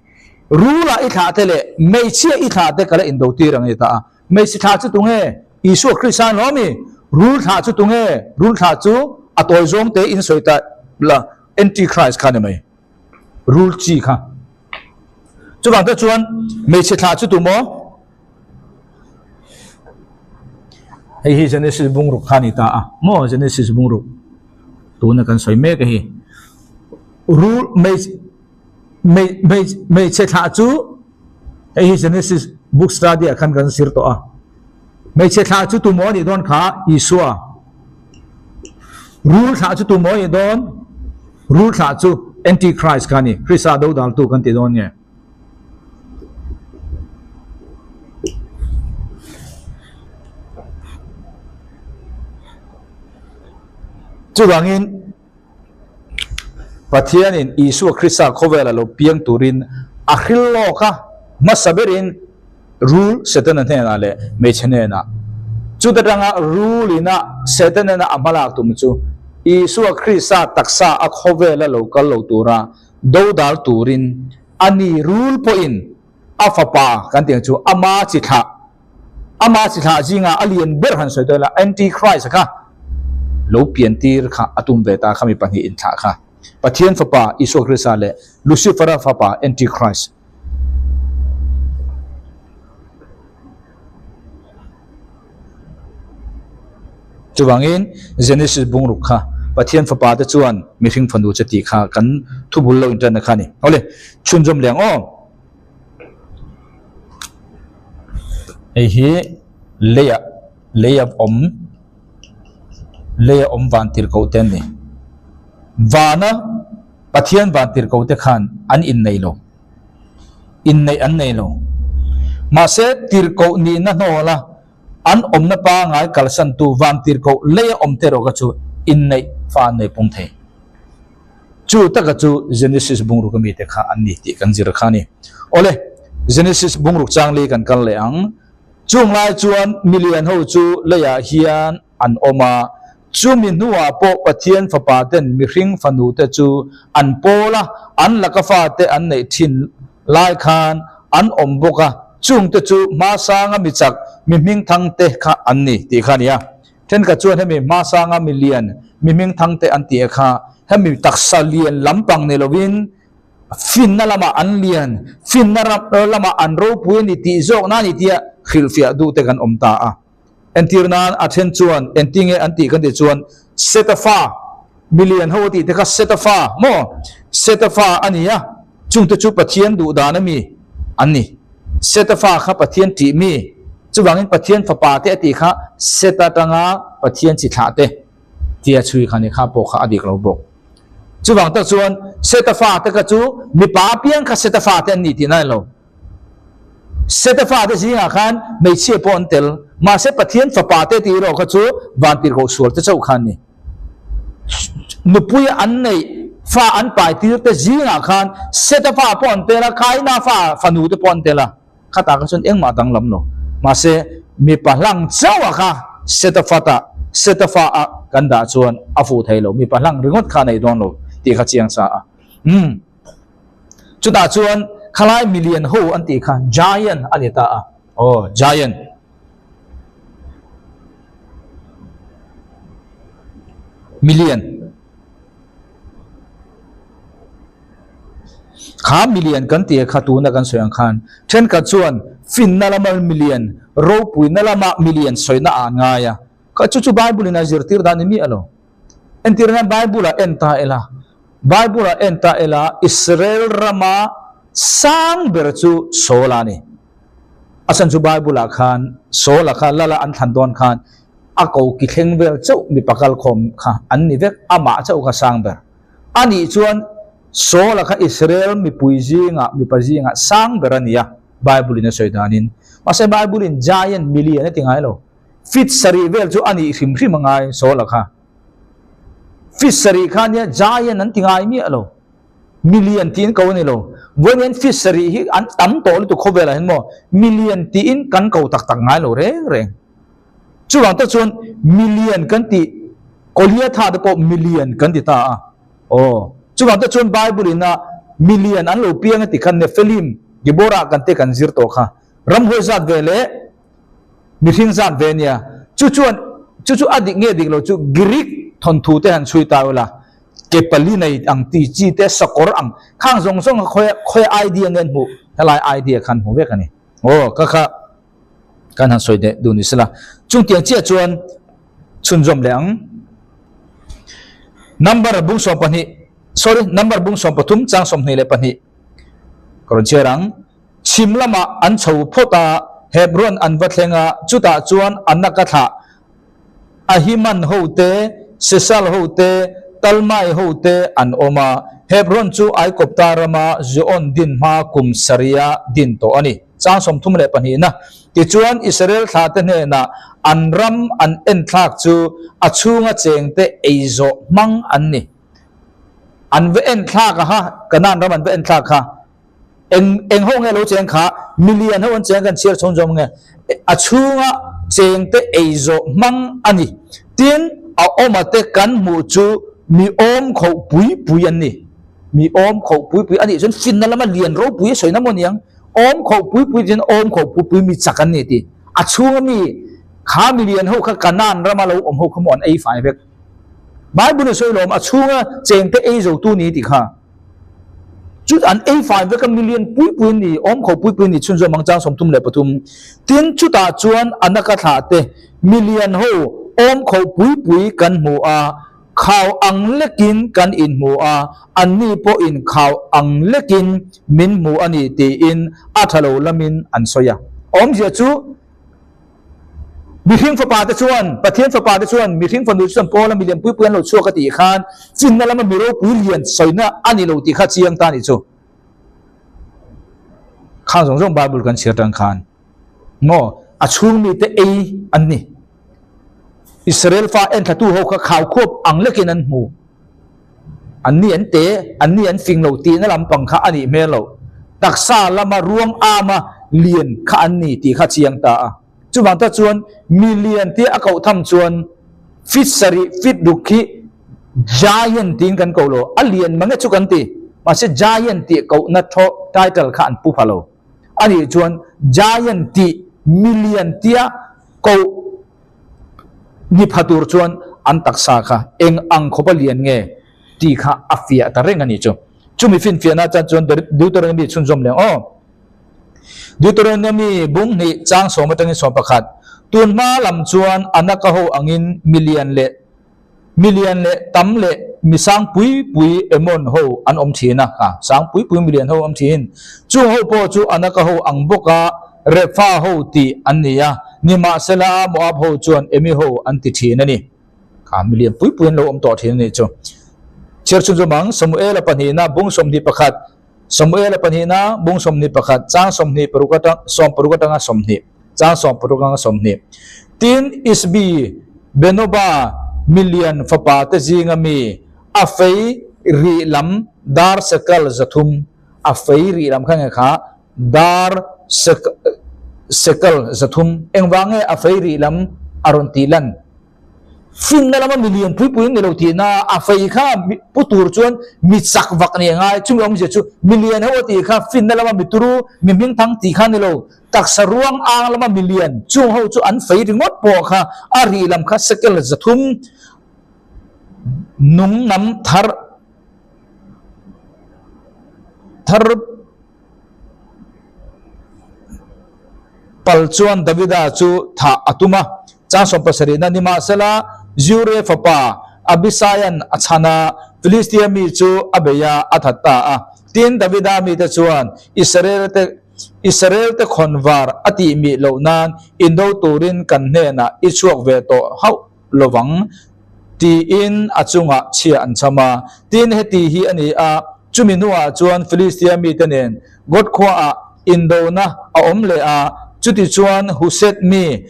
Rula i thlah te leh hmeichhia i thlah te ka la indo tir ang a ni ta a, hmeichhe thlah chu tunge? Isua Krista a ni mi? Rul thlah chu tunge? Rul thlah chu a tawi zawng te in sawi ta la Antichrist kha a ni mai. Rul chi kha. Chuvang te chuan hmeichhe thlah chu tu maw? Hei hi Genesis bungruk kha a ni ta a maw? Genesis bungruk tuna kan sawi mek a hi. Rul hmeichhe thlah chu hei hi Genesis book study ah khan kan zir tawh a. Hmeichhe thlah chu tu maw a nih dawn kha? Isua. Rul thlah chu tu maw a nih dawn? Rul thlah chu Antichrist kha a ni, Krista dodaltu kan ti dawn nge? Chuvangin Pathianin Isua Krista khawvela lo piang turin a hril lawk a, hmasa berin Rul Setana hnenah leh hmeichhe hnenah. Chuta tanga Rulina Setanena a hmalak tum chu Isua Krista taksa a khawvela lo kal lo tura dodal turin a ni. Rul pawhin a fapa kan tih ang chu ama chi thlah, ama chi thlah zinga a lian ber han sawi dawn ila Antichrist kha lo pian tir kha a tum ve ta kha mi pahnih inthlah kha Pathian fapa Isua Krista leh Lucifera fapa Antichrist. Chuvangin, Genesis bungruk kha Pathian fapa te chuan mihring fanu che tih kha kan thubul lo inṭanna kha a ni. Awle, chhunzawm leh ang aw. Hei hi leia leia awm leia awm van tirhkoh te an ni. Vana Pathian van tirhkoh te khan an innei lo. Inneih an nei lo. Mahse, tirhkoh nihna hnawla an awmna pangngai kalsantu van tirhkoh leia awm te erawh kha chu inneih fa an nei pung thei. Chu taka chu Genesis bungruk ami te kha an ni tih kan zir kha a ni. Awle, Genesis bungruk changli kan kal leh ang. Chung lai chuan milian ho chu leiah hian an awm a, chumi hnuah pawh Pathian fapa ten mihring fanu te chu an pawl a, an laka fate an neih thin lai khan an awm bawk a, chung te chu hmasanga mi chak, mi hmingthang te kha an ni tih kha a ni a. Thenkhat chuan hemi hmasanga mi lian, mi hmingthang te an tih kha hemi taksa lian lampang ni lovin finna lamah an lian, finna lamah an ropui a ni tih zawkna a ni tia hrilhfiah duh te kan awm ta a. Entir nan a then chuan engtinge an tih kan tih chuan Seta fa, milian ho a tih te kha Seta fa maw? Seta fa a ni a, chungte chu Pathian duh dan a mi an ni. Seta fa kha Pathian tih mi, chuvangin Pathian fapa te a tih kha Seta atanga Pathian chi thlah te tia chhui kha ni kha pawh kha a dik lo bawk. Chuvang tak chuan Seta fa te kha chu mipa apiang kha Seta fa te an ni tihna a ni lo. Seta fate zingah khan hmeichhia pawh an tel, mahse Pathian fapa te tih erawh kha chu vantirhkoh sual te chauh khan ni. Nupui an neih fa an pai tir te zingah khan Seta fa pawh an tel a, Kaina fa fanu te pawh an tel a, khatah kha chuan engmah danglam lo. Mahse mipa hlang chauhah kha Seta fata Seta fa a kan dah chuan a fuh thei lo, mipa hlang ringawt kha a nei dawn lo tih kha chiang sa a. Umm. Chutah chuan khalai milian ho an tih kha giant a ni ta a. Aw, giant. Milian. Kha milian kan tih kha tuna kan sawi ang khan thenkhat chuan finna lama milian, ropuina lama milian sawina ah an ngai a. Kha chu chu Bible in a zirtir dan ni miah lo. Entir hian Bible ah en ta ila, Bible ah en ta ila Israel rama sang ber chu Saul-a a ni. A chhan chu Bible ah khan Saul-a kha lala an thlan dawn khan a ko ki thleng vel chauh mipa kalkhawm kha an ni vek, amah chauh kha sang ber. A nih chuan Saul-a kha Israel mipui zingah, mipa zingah sang ber a ni a, Bible-in a sawi danin. Mahse Bible-in giant, milian a ti ngai lo. Feet sarih vel chu a nih hrim hrim a ngai Saul-a kha. Feet sarih kha nia giant an ti ngai miah lo. Milian tiin ko a ni lo. Vawiin feet sarih hi an tam tawh lutuk khawvelah hian maw milian tiin kan ko tak tak ngai lo reng reng. Chuvang tak chuan milian kan tih Goliatha te pawh milian kan ti ta a. Aw, chuvang tak chuan Bible in a milian an lo piang a ti khan Nephilim, Deborah kan te kan zir tawh kha. Ramhuai zat ve leh mihring zat ve nia. Chu chuan chu chu a dik nge dik lo chu Greek thawnthu te han chhui ta ula ke pali nei ang ti chi te sakawr ang khang zawng zawng kha khawi khawi idea nge an hmuh helai idea khan hmu vek a ni. Aw, ka kha. Kan han sawi deh duh ni sela. Chung tiang chiah chuan chhunzawm leh ang. Number bung 12, sorry, number bung 13 chang 22 ka rawn chhiar ang. Chhim lamah an chho phawt a, Hebron an va thleng a, chutah chuan Anaka thlah Ahiman ho te, Sesal ho te, Talmai ho te an awm a. Hebron chu Aikopta rama Zion din hma kum sarih-a din tawh a ni. Chang 32 na. Tichuan, Israel thlate hnenah an ram an enthlak chu a chhunga chengte ei zawh hmang an ni. An va enthlak a ha, Kanaan ram an va enthlak kha. Eng eng ho nge lo cheng kha milian ho an cheng kan chhiar chhung zawm nge a chhunga cheng te ei zawh hmang a ni. Tin, a awma te kan hmuh chu mi awm khoh pui pui an ni. Mi awm khoh pui pui a nih chuan finna lama lian ropui a sawi na maw niang? Awm khoh pui pui chuan awm khoh pui pui mi chak an ni ti. A chhunga mi kha milian ho kha Kanaan rama lo awm ho kha maw an ei fai vek. Bible in sawi lawm a chhunga cheng te ei zo tu ni tih kha. Chu an ei fai vek a million pui pui ni, awm kho pui pui ni chhunzawm ang chang 33. Tin, chutah chuan Anaka thlah te million ho awm kho pui pui kan hmu a, khau ang lekin kan inhmu a, anni pawhin khau ang lekin min hmu a ni tiin a tha lo lamin an sawi a. Awmzia chu. Mihring fapa te chuan, Pathian fapa te chuan mihring fanu chu chuan Paula milian pui pui an lo chhuak a tih khan chinna lama mi ropui lian sawina a ni lo tih kha chiang ta a nih chu. Khang zawng zawng Bible kan chhiar tang khan maw a chhung mite ei an ni. Israel fa enthlatu ho kha khau khuap ang lekin an hmu. An ni an te, an ni an fing lo tihna lampang kha a nih hmel loh. Taksa lama ruang ama lian kha an ni tih kha chiang ta a. Chuvang tak chuan mi lian tia a koh tham chuan feet sarih, feet ruk khi giant tiin kan koh lo. A lian mange chu kan ti. Mahse giant tih kohna thaw title kha an pu pha lo. A nih chuan giant tih mi lian tia koh Ni pha tur chuan an taksa kha eng ang khawp a lian nge tih kha a fiah ta reng a ni chu. Chumi finfiahna tan chuan Deuteronomy chhunzawm leh ang aw. Deuteronomy bung hnih chang sawm atangin 11, Tun hma lam chuan Anaka ho angin milian leh Milian leh tam leh mi sang pui pui Emon ho an awm thin a, ha, sang pui pui milian ho awm thin. Chung ho pawh chu Anaka ho ang bawka Repha ho tih an ni a, nimahsela Moab ho chuan Emi ho an ti thin a ni. Kha milian pui pui an lo awm tawh thin a nih chu. Chhiar chhun chu mang, Samuela pahnihna bung 21, Samuela pahnihna bung 21, chang 26 atang, 16 atanga 20. Chang 16 atanga 20. Tin, Isbi Benoba milian fapa te zinga mi a fei rih lam dar sekel 300, a fei rih lam kha nge kha dar sekel 300, engvang nge a fei rih lam a rawn tih lan? Finna lama mi lian pui pui an ni lo tihna a fei kha pu tur chuan mi chak vak ni a ngai. Chumi awmzia chu mi lian ho a tih kha finna lama mi turu, mi hmingthang tih kha a ni lo. Taksa ruang ang lama mi lian chung ho chu an fei ringawt pawh kha a rih lam kha sekel 300 nung nam thar. thar pal chuan Davida chu thah a tum a. Chang sawmpasarihna nimahsela Zeruiah fapa Abisaia'n a chhan a, Filistia mi chu a bei a, a that ta a. Tin, Davida mite chuan Israelte Israelte khawnvar a tih mih loh nan indo turin kan hnenah i chhuak ve tawh hauh lovang tiin a chungah chhia an cham a. Tin, heti hi a ni a, chumi hnuah chuan Filistia mite nen God khuaah indona a awm leh a, chutichuan Huset mi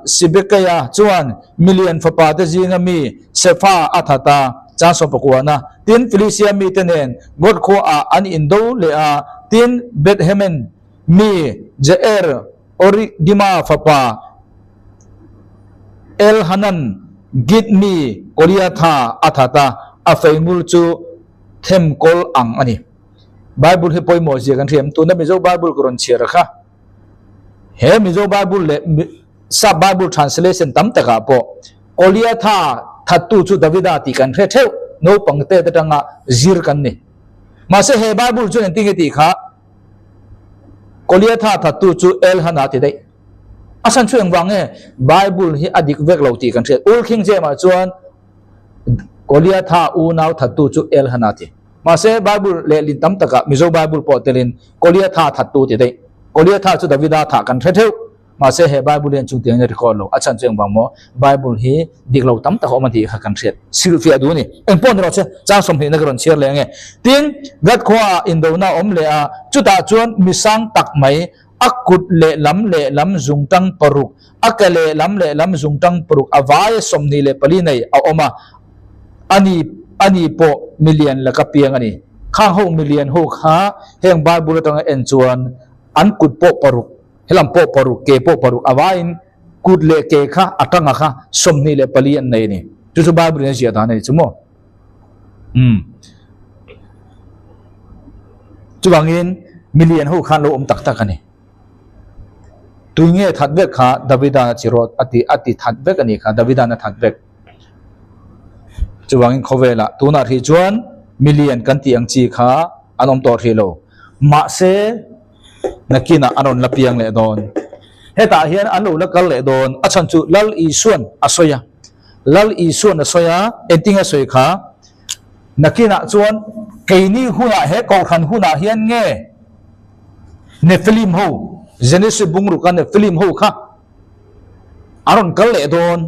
Sibekaia chuan milian fapate zinga mi Sefa a that a, chang sawmpakuana. Tin, Filistia mite nen God khuaah an indo leh a, tin, Beth-hemen mi Jair Origima fapa Elhanan Git mi Goliatha a that a, a feingul chu themkawl ang a ni. Bible hi pawimawh zia kan hriam. Tuna Mizo Bible ka rawn chhiar kha. He Mizo Bible leh Sap Bible translation tam takah pawh Goliatha thattu chu Davida tih kan hre theuh, naupang te atanga zir kan ni. Mahse he Bible chuan engtin nge tih kha Goliatha thattu chu Elhana ti daih. A chhan chu engvang nge Bible hi a dik vek lo tih kan hriat. Old King James ah chuan Goliatha unau thattu chu Elhana ti. Mahse Bible lehlin tam takah Mizo Bible pawh telin Goliatha thattu ti daih. Goliatha chu Davida thah kan hre theuh. Mahse he Bible hian chungtiang in a record lo. A chhan chu engvang maw? Bible hi dik lo tam tak a awm a tih kha kan hriat silfiah duh a ni. Engpawh ni rawh che, chang sawmhnihna ka rawn chhiar leh ange. Tin, Gath khuaah indona a awm leh a, chutah chuan mi sang tak mai, a kut lehlam lehlam zungtang paruk, a ke lehlam lehlam zungtang paruk, a vaia 24 nei a awm a, ani ani pawh milian laka piang a ni. Khang ho milian ho kha heng Bible atanga en chuan an kut pawh paruk, Helam pawh paruk, ke pawh paruk a vaiin kut leh ke kha a tanga kha 24 an nei a ni. Chu chu Bible in a ziah dan a ni chu maw? Umm. Chuvangin milian ho khan lo awm tak tak a ni. Tui nge that vek kha Davidan a chi rawt a ti a ti that vek a ni kha Davidan a that vek. Chuvangin khawvelah tunah hrih chuan milian kan tih ang chi kha an awm tawh hrih lo. Mahse Nakinah an rawn la piang leh dawn. Hetah hian an lo la kal leh dawn. A chhan chu Lal Isuan a sawi a. Lal Isuan a sawi a, engtin a sawi kha? Nakinah chuan keini hunah he kohhran hunah hian nge Nephilim ho, Genesis bungruka Nephilim ho kha a rawn kal leh dawn.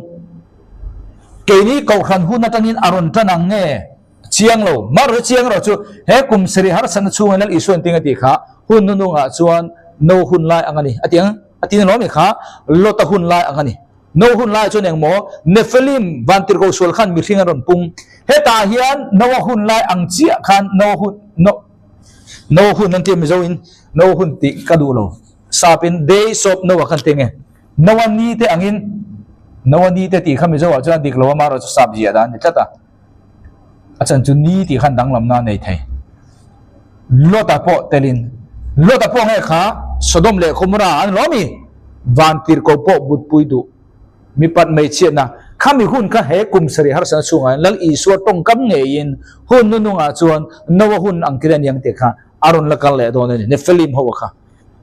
Keini kohhran hun atangin a rawn tan ang nge? Chiang lo, mar hi chiang erawh chu he kum sarih harsatna chhungin Lal Isuan ting a tih kha hun nunungah chuan no hun lai ang a ni a ti ang a ti na lawm i kha Lota hun lai ang a ni. No hun lai chuan engmaw Nephilim vantirhkoh sual khan mihring an rawn pung. Hetah hian Noa hun lai ang chiah khan Noa hun no Noa hun an ti a Mizo in Noa hun tih ka duh lo sap in Days of Noah khan ti nge Noa ni te angin Noa ni te tih kha Mizo ah chuan a dik lo a marawh chu sap ziah dan a ni tlat a. A chan chu ni tih khan danglamna a nei thei. Lota pawh telin, Lota pawh nge kha Sodom leh Gomorrah an lo mi? Van tirhkoh pawh butpui duh mipat hmeichhiatna khami hun kha he kum sarih harsatna chhungah hian Lal Isua tawngkam ngeiin hun nunungah chuan Noa hun ang kir a niang tih kha a rawn la kal leh dawn a ni. Nephilim ho a kha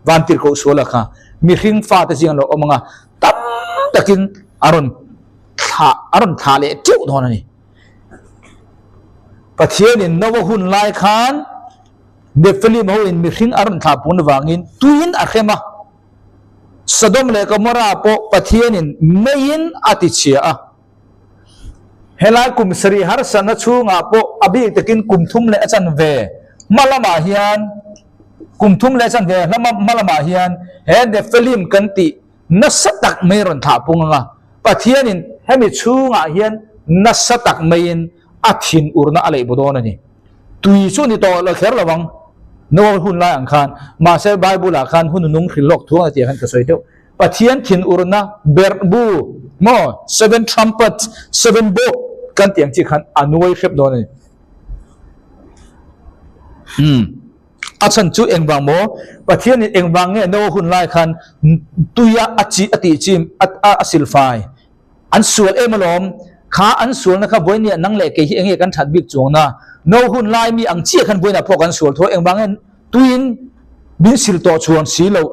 van tirhkoh suala kha mihring fate zing an lo awm anga tam takin a rawn thlah a rawn thlah leh teuh dawn a ni. Pathianin Noa hun lai khan Nephilim ho in mihring a rawn thlah pun avangin tuiin a hrem a. Sodom leh Gomorrah pawh Pathianin meiin a ti chhia a. Helai kum sarih harsatna chhungah pawh a bik takin kum thum leh a chanve hma lamah hian kum thum leh a chanve hma lamah hian he Nephilim kan tih nasa tak mai rawn thlah pung anga Pathianin hemi chhungah hian nasa tak maiin a thin urna a leih bu dawn a ni. Tui chu ni tawh lo kher lo ang, Noah hun lai ang khan, mahse Bible-ah khan hun nung hrilh lawk thu ang tih khan ka sawi deuh. Pathian thin urna berh bu maw, seven trumpets, seven bowl kan tih ang chi khan a nuai hrep dawn a ni. Umm. A chhan chu engvang maw? Pathianin engvang nge Noah hun lai khan tuia a chi a tih chim a a silfai? An sual em alawm. Kha an sualna kha vawinia nang leh kei hi enge kan that bik chuangna? No hun lai mi ang chiah khan vawiinah pawh kan sual tho engvangin tuiin min sil tawh chuan si loh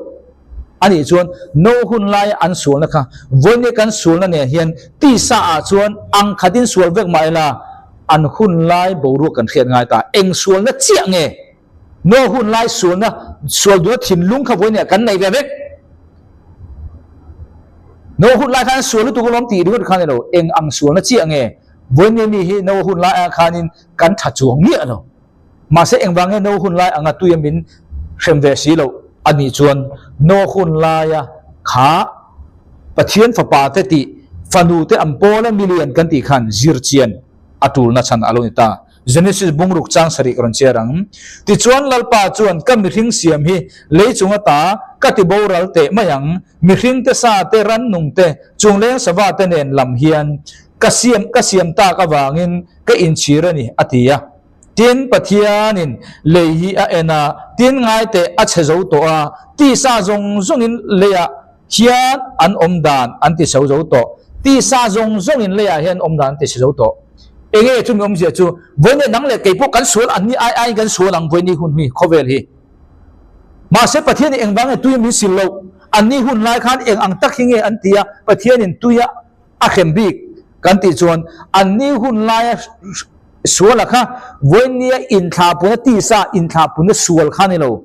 a nih chuan no hun laia an sualna kha vawinia kan sualna nen hian tisa ah chuan ang khatin sual vek mah ila an hun lai boruak kan hriat ngai ta. Eng sualna chiah nge no hun lai sualna sual duhna thinlung kha vawinia kan nei ve vek? No hun lai khan sual lutuk alawm tih ringawt kha a ni lo. Eng ang sualna chiah nge vawinia mi hi no hun lai ah khanin kan tha chuang miah lo. Mahse engvang nge no hun lai anga tuia min hrem ve si loh a nih chuan no hun laia kha Pathian fapa te tih fanu te an pawl a milian kan tih khan zir chian a tulna chhan a lo ni ta. Genesis bungruk chang sarih ka rawn chhiar ang. Tichuan Lalpa chuan ka mihring siam hi lei chung ata ka ti boral teh mai ang, mihring te sa te rannung te chungleng sava te nen lam hian ka siam ka siam tak avangin ka inchhir a ni a ti a. Tin, Pathianin lei hi a en a, tin ngai teh a chhe zo tawh a, tisa zawng zawngin leiah hian an awm dan an ti chho zo tawh. Tisa zawng zawngin leiah hian awm dan an ti chhe zo tawh. Enge chumi awmzia chu, Vawinia nang leh kei pawh kan sual an ni ai aiin kan sual ang vawiini hun hi, khawvel hi. Mahse Pathianin engvang nge tui min sil loh? Anni hun lai khan eng ang tak hi nge an ti a, Pathianin tuia a hrem bik kan tih chuan anni hun laia suala kha vawinia inthlahpuna tisa inthlahpuna sual kha ni lo.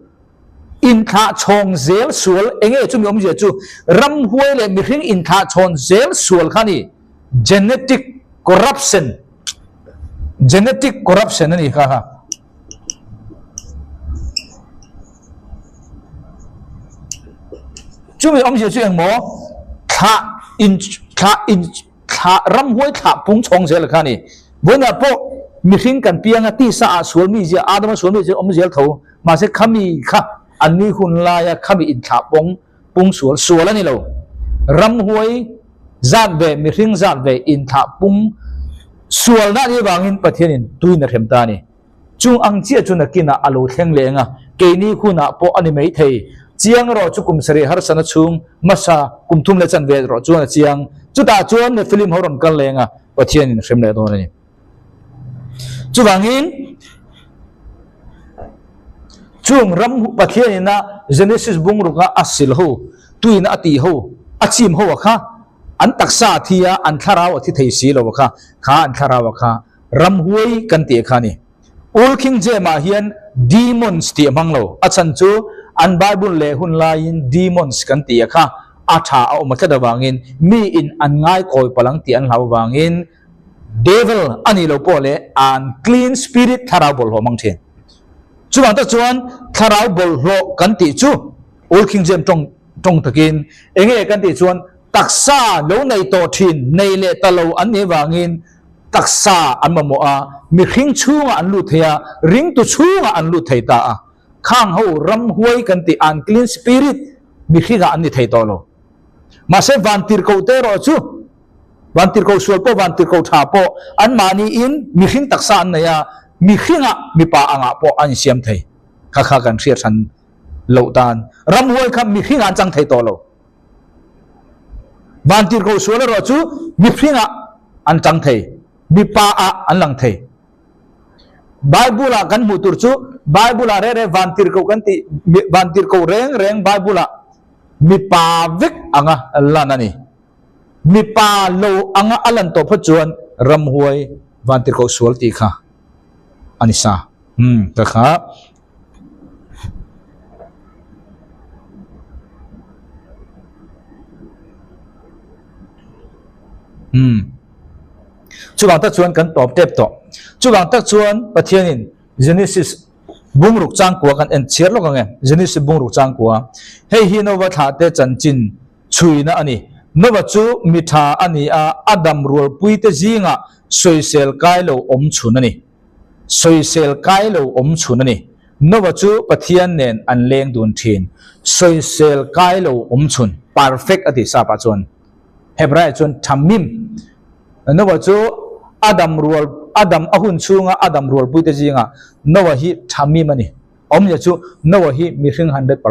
Inthlah chhawng zel sual enge chumi awmzia chu ramhuai leh mihring inthlah chhawn zel sual kha ni. Genetic corruption Genetic corruption a ni kha kha. Chumi awmzia chu engmaw thlah in thlah in thlah ramhuai thlah pung chhawng zel kha a ni. Vawiinah pawh mihring kan piang a tisa ah sual mi zia Adama sual mi zia awm zel tho mahse khami kha anni hun laia khami inthlah pawng pung sual sual a ni lo. Ramhuai zat ve mihring zat ve inthlah pung sualna a nih avangin Pathianin tuin a hrem ta a ni. Chung ang chiah chu nakinah a lo thleng leh ang a, keini hunah pawh a ni mai thei. Chiang erawh chu kum sarih harsana chhung hmasa kum thum leh chanve erawh chuan a chiang. Chutah chuan Nephilim ho rawn kal leh ang a, Pathianin a hrem leh dawn a ni. Chuvangin, chung ram Pathianin a Genesis bungruk a a sil ho, tuin a tih ho, a chim ho a kha, an taksa a thi a, an thlarau a thi thei si lo a kha, kha an thlarau a kha Ramhuai kan tih kha a ni. Old King James ah hian demons tih a hmang lo. A chhan chu an Bible leh hun laiin demons kan tih a kha a tha a awm a tlat avangin mi in an ngaikawi palh ang tih an hlau avangin devil a nih loh pawh leh unclean spirit thlarau bawlhhlawh hmang thin. Chuvang tak chuan thlarau bawlhhlawh kan tih chu Old King James tawng tawng takin enge kan tih chuan taksa lo nei tawh thin nei leh ta lo an nih avangin Taksa an mamawh a, mihring chhungah an lut thei a, ringtu chhungah an lut thei ta a. Khang ho ramhuai kan tih unclean spirit mihringah an ni thei tawh lo. Mahse vantirhkoh te erawh chu, vantirhkoh sual pawh vantirhkoh tha pawh anmahniin mihring taksa an nei a, mihringah mipa angah pawh an insiam thei. Kha kha kan hriat hran loh tan ramhuai kha mihringah an chang thei tawh lo. Vantirhkoh sual erawh chu mihringah an chang thei, mipa ah an lang thei. Bible ah kan hmuh tur chu Bible ah reng reng vantirhkoh kan tih vantirhkoh reng reng Bible ah mipa vek anga lan a ni. Mipa lo anga a lan tawh phawt chuan ramhuai vantirhkoh sual tih kha a ni sa. Hmm, ka kha. Umm. Chuvang tak chuan kan tawp tep tawh. Chuvang tak chuan Pathianin Genesis bungruk changkua kan en chhiar lawk ang e. Genesis bungruk changkua. Hei hi Nova thlah te chanchin chhuina a ni. Nova chu mi tha a ni a, a dam rualpuite zingah sawisel kai lo awm chhun a ni. Sawisel kai lo awm chhun a ni. Nova chu Pathian nen an leng dun thin. Sawisel kai lo awm chhun, perfect a ti sap ah chuan. Hebraiah chuan thamim. Nova chu Adam rual, Adam a hun chhunga Adam rualpuite zingah Nova hi thamim a ni. Awmzia chu Nova hi mihring 100%.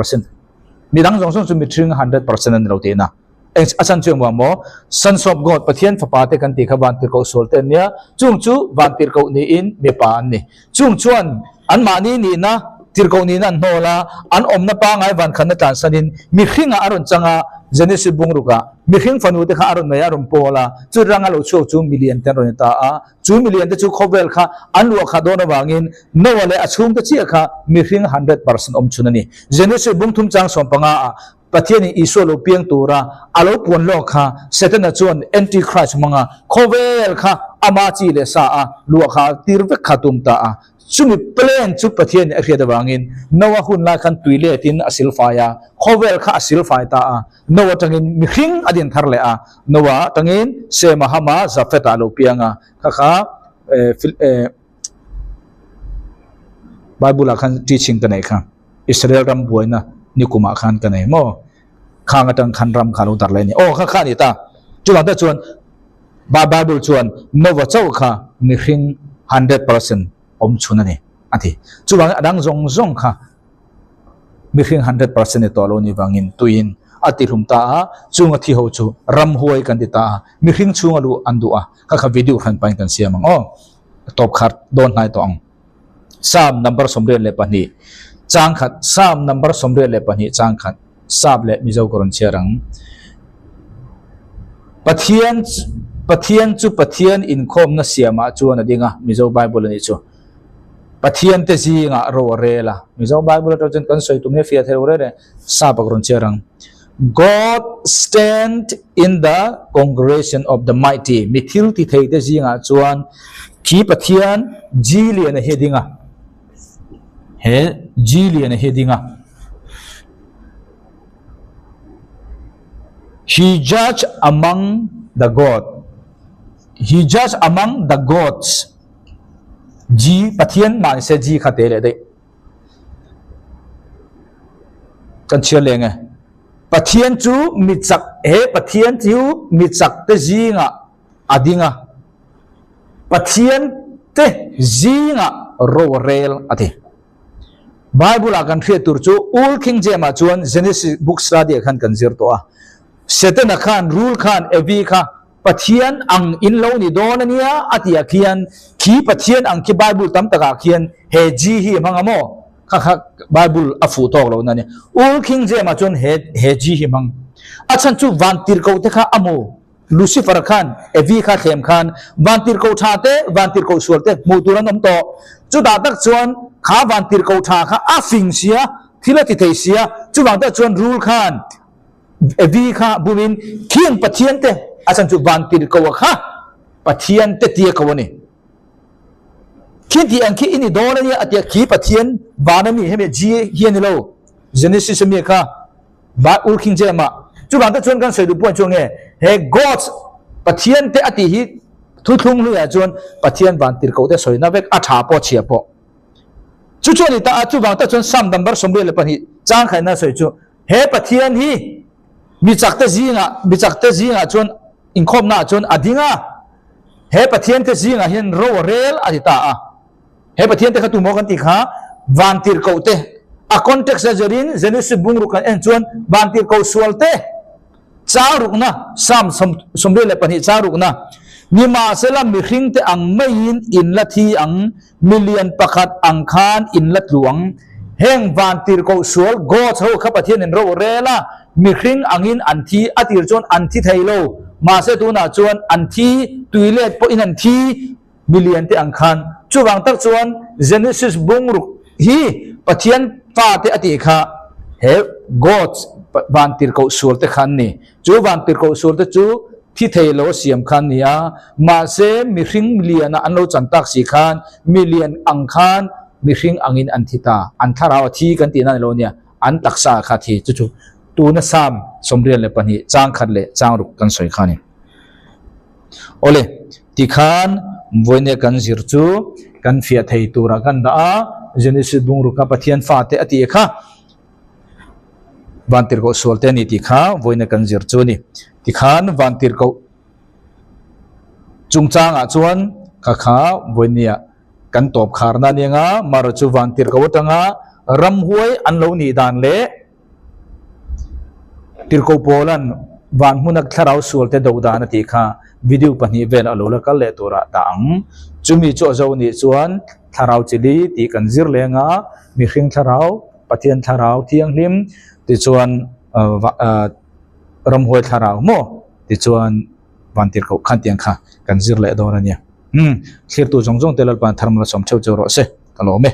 Midang zawng zawng chu mihring 100% a ni lo tihna. Eng a chan chu engvang maw? Sons of God, Pathian fapa te kan tih kha vantirhkoh sual te an nia, chung chu vantirhkoh niin mipa an ni. Chung chuan anmahni nihna, tirhkoh nihna an hnawl a, an awmna pangngai vankhatna tlansanin mihringah a rawn chang a, Genesis bungrukah mihring fanu te kha a rawn nei a, a rawn pawl a, chu ranga lo chhuak chu milian te an rawn ni ta a. Chu milian te chu khawvel kha an luah kha dawn avangin Noah leh a chhungte chiah kha mihring 100% awm chhun a ni. Genesis bungthum chang 15 ah Pathianin Isua lo piang tura a lo puan lawk kha Setana chuan Antichrist hmanga khawvel kha ama chi leh sa a luah kha tir vek kha tum ta a. Chumi plan chu Pathianin a hriat avangin Noah hun lai khan tui letin a silfai a, khawvel kha a silfai ta a. Noah atangin mihring a din thar leh a, Noah atangin Sema, Hama, Jafeta a lo piang a, kha kha Bible ah khan teaching ka neih kha. Israel ram buaina nikumah khan ka nei maw? Khang atang khan ram kha lo dar leh a ni. Aw kha kha a ni ta. Chuvang te chuan Bible chuan Nova chauh kha mihring 100% awm chhun a ni a ti. Chuvangin a dang zawng zawng kha mihring 100% ni tawh lo ni vangin tuiin a tihlum ta a, chung a thi ho chu ramhuai kan ti ta a, mihring chhunga luh an duh a, kha kha video hran pahin kan siam ang aw. Tawp khat dawn hnai tawh ang. Psalm number 82 chang khat Psalm number 82 chang khat Sap leh Mizo ka rawn chhiar ang. Pathian Pathian chu Pathian inkhawmna siamah chuan a ding a, Mizo Bible a nih chu. Pathian te zingah ro a rel a. Mizo Bible atang chuan kan sawi tum hi a fiah thei lo reng reng. Sap a ka rawn chhiar ang. God stand in the congregation of the mighty, mi thil ti thei te zingah chuan khi Pathian G lian a hi a ding a, he G lian a hi a ding a. He judge among the God, he judge among the gods, G Pathian mah ni se G kha te leh daih. Kan chhiar leng e. Pathian chu mi chak he Pathian chu mi chak te zingah a ding a. Pathian te zingah ro a rel a ti. Bible ah kan hriat tur chu Old King James ah chuan Genesis book study ah khan kan zir tawh a. Setana khan rul khan Evi kha Pathian ang in lo ni dawn a nia a tih ah khian khi Pathian ang khi Bible tam tak ah khian he G hi a hmang a maw? Kha kha Bible a fuh tawk lo na nia. Old King James ah chuan he he G hi a hmang. A chhan chu vantirhkoh te kha a mu. Lucifer khan Evi kha thlem khan vantirhkoh tha te vantirhkoh sual te hmuh tur an awm tawh. Chutah tak chuan kha vantirhkoh tha kha a fing sia, thil a ti thei sia, chuvang tak chuan rul khan Evi kha bumin khiang Pathian te a chan chu van tir ko a kha Pathian te tia ko ani. Khi ti ang khi ini dawn ania atia khi Pathian van ami hemi G hi ani lo Genesis ami kha ba ul King James ah chu vang te chuan kan sawi duh puan chu nge he God's Pathian te ati hi thuthlung hluiah chuan Pathian van tir ko te sawi na vek a tha pawh chhia pawh chu chu ani ta a chu vang te chuan Psalm number 22 chang khaina sawi chu He Pathian hi mi chakte zingah, mi chakte zingah chuan inkhawmnaah chuan a ding a, he Pathian te zingah hian ro a rel a ti ta a. He Pathian te kha tumaw kan tih kha vantirhkoh te, a context a zirin Genesis bungruk kan en chuan vantirhkoh sual te chang rukna, Psalm 82 chang rukna, Nimahsela mihringte ang maiin in la thi ang, Milian pakhat ang khan in la tlu ang. Heng van tirhkoh sual gods ho kha Pathian in ro rel a, mihring angin an thi a tir chuan an thi thei lo. Mahse tunah chuan an thi, tuilet pawhin an thi milian te ang khan. Chuvang tak chuan Genesis bungruk hi Pathian fate a tih kha he gods van tirhkoh sual te kha an ni. Chu van tirhkoh sual te chu thi thei lo a siam kha an ni a, mahse mihring miliana an lo chan tak si khan milian ang khan mihring angin an thi ta, an thlarau a thi kan tihna a ni lo nia, an taksa kha a thi. Chu chu tuna Psalm 22 chang khat leh chang ruk kan sawi kha a ni. Awle, tikhan vawinia kan zir chu kan fiah thei turah kan dah a, Genesis bungruk kha Pathian fate a tih kha, Vantirhkoh sual te a ni tih kha vawiina kan zir chu a ni. Tikhan vantirhkoh chungchangah chuan kha kha vawinia kan tawp kharna a ni anga mara chu vantirhkoh atanga ramhuai an lo nih dan leh tirhkoh pawlan. Van hmuna thlarau sualte do dan a tih kha video pahnih vel a lo la kal leh turah dah ang. Chumi chu a zo nih chuan thlarau chili tih kan zir leng a, mihring thlarau, Pathian thlarau thianghlim tichuan ramhuai thlarau maw tichuan vantirhkoh khan tiang kha kan zir leh dawn a nia. Umm, thlirtu zawng zawng te Lalpa'n thar malsawm theuh cheu rawh se, ka lawm e.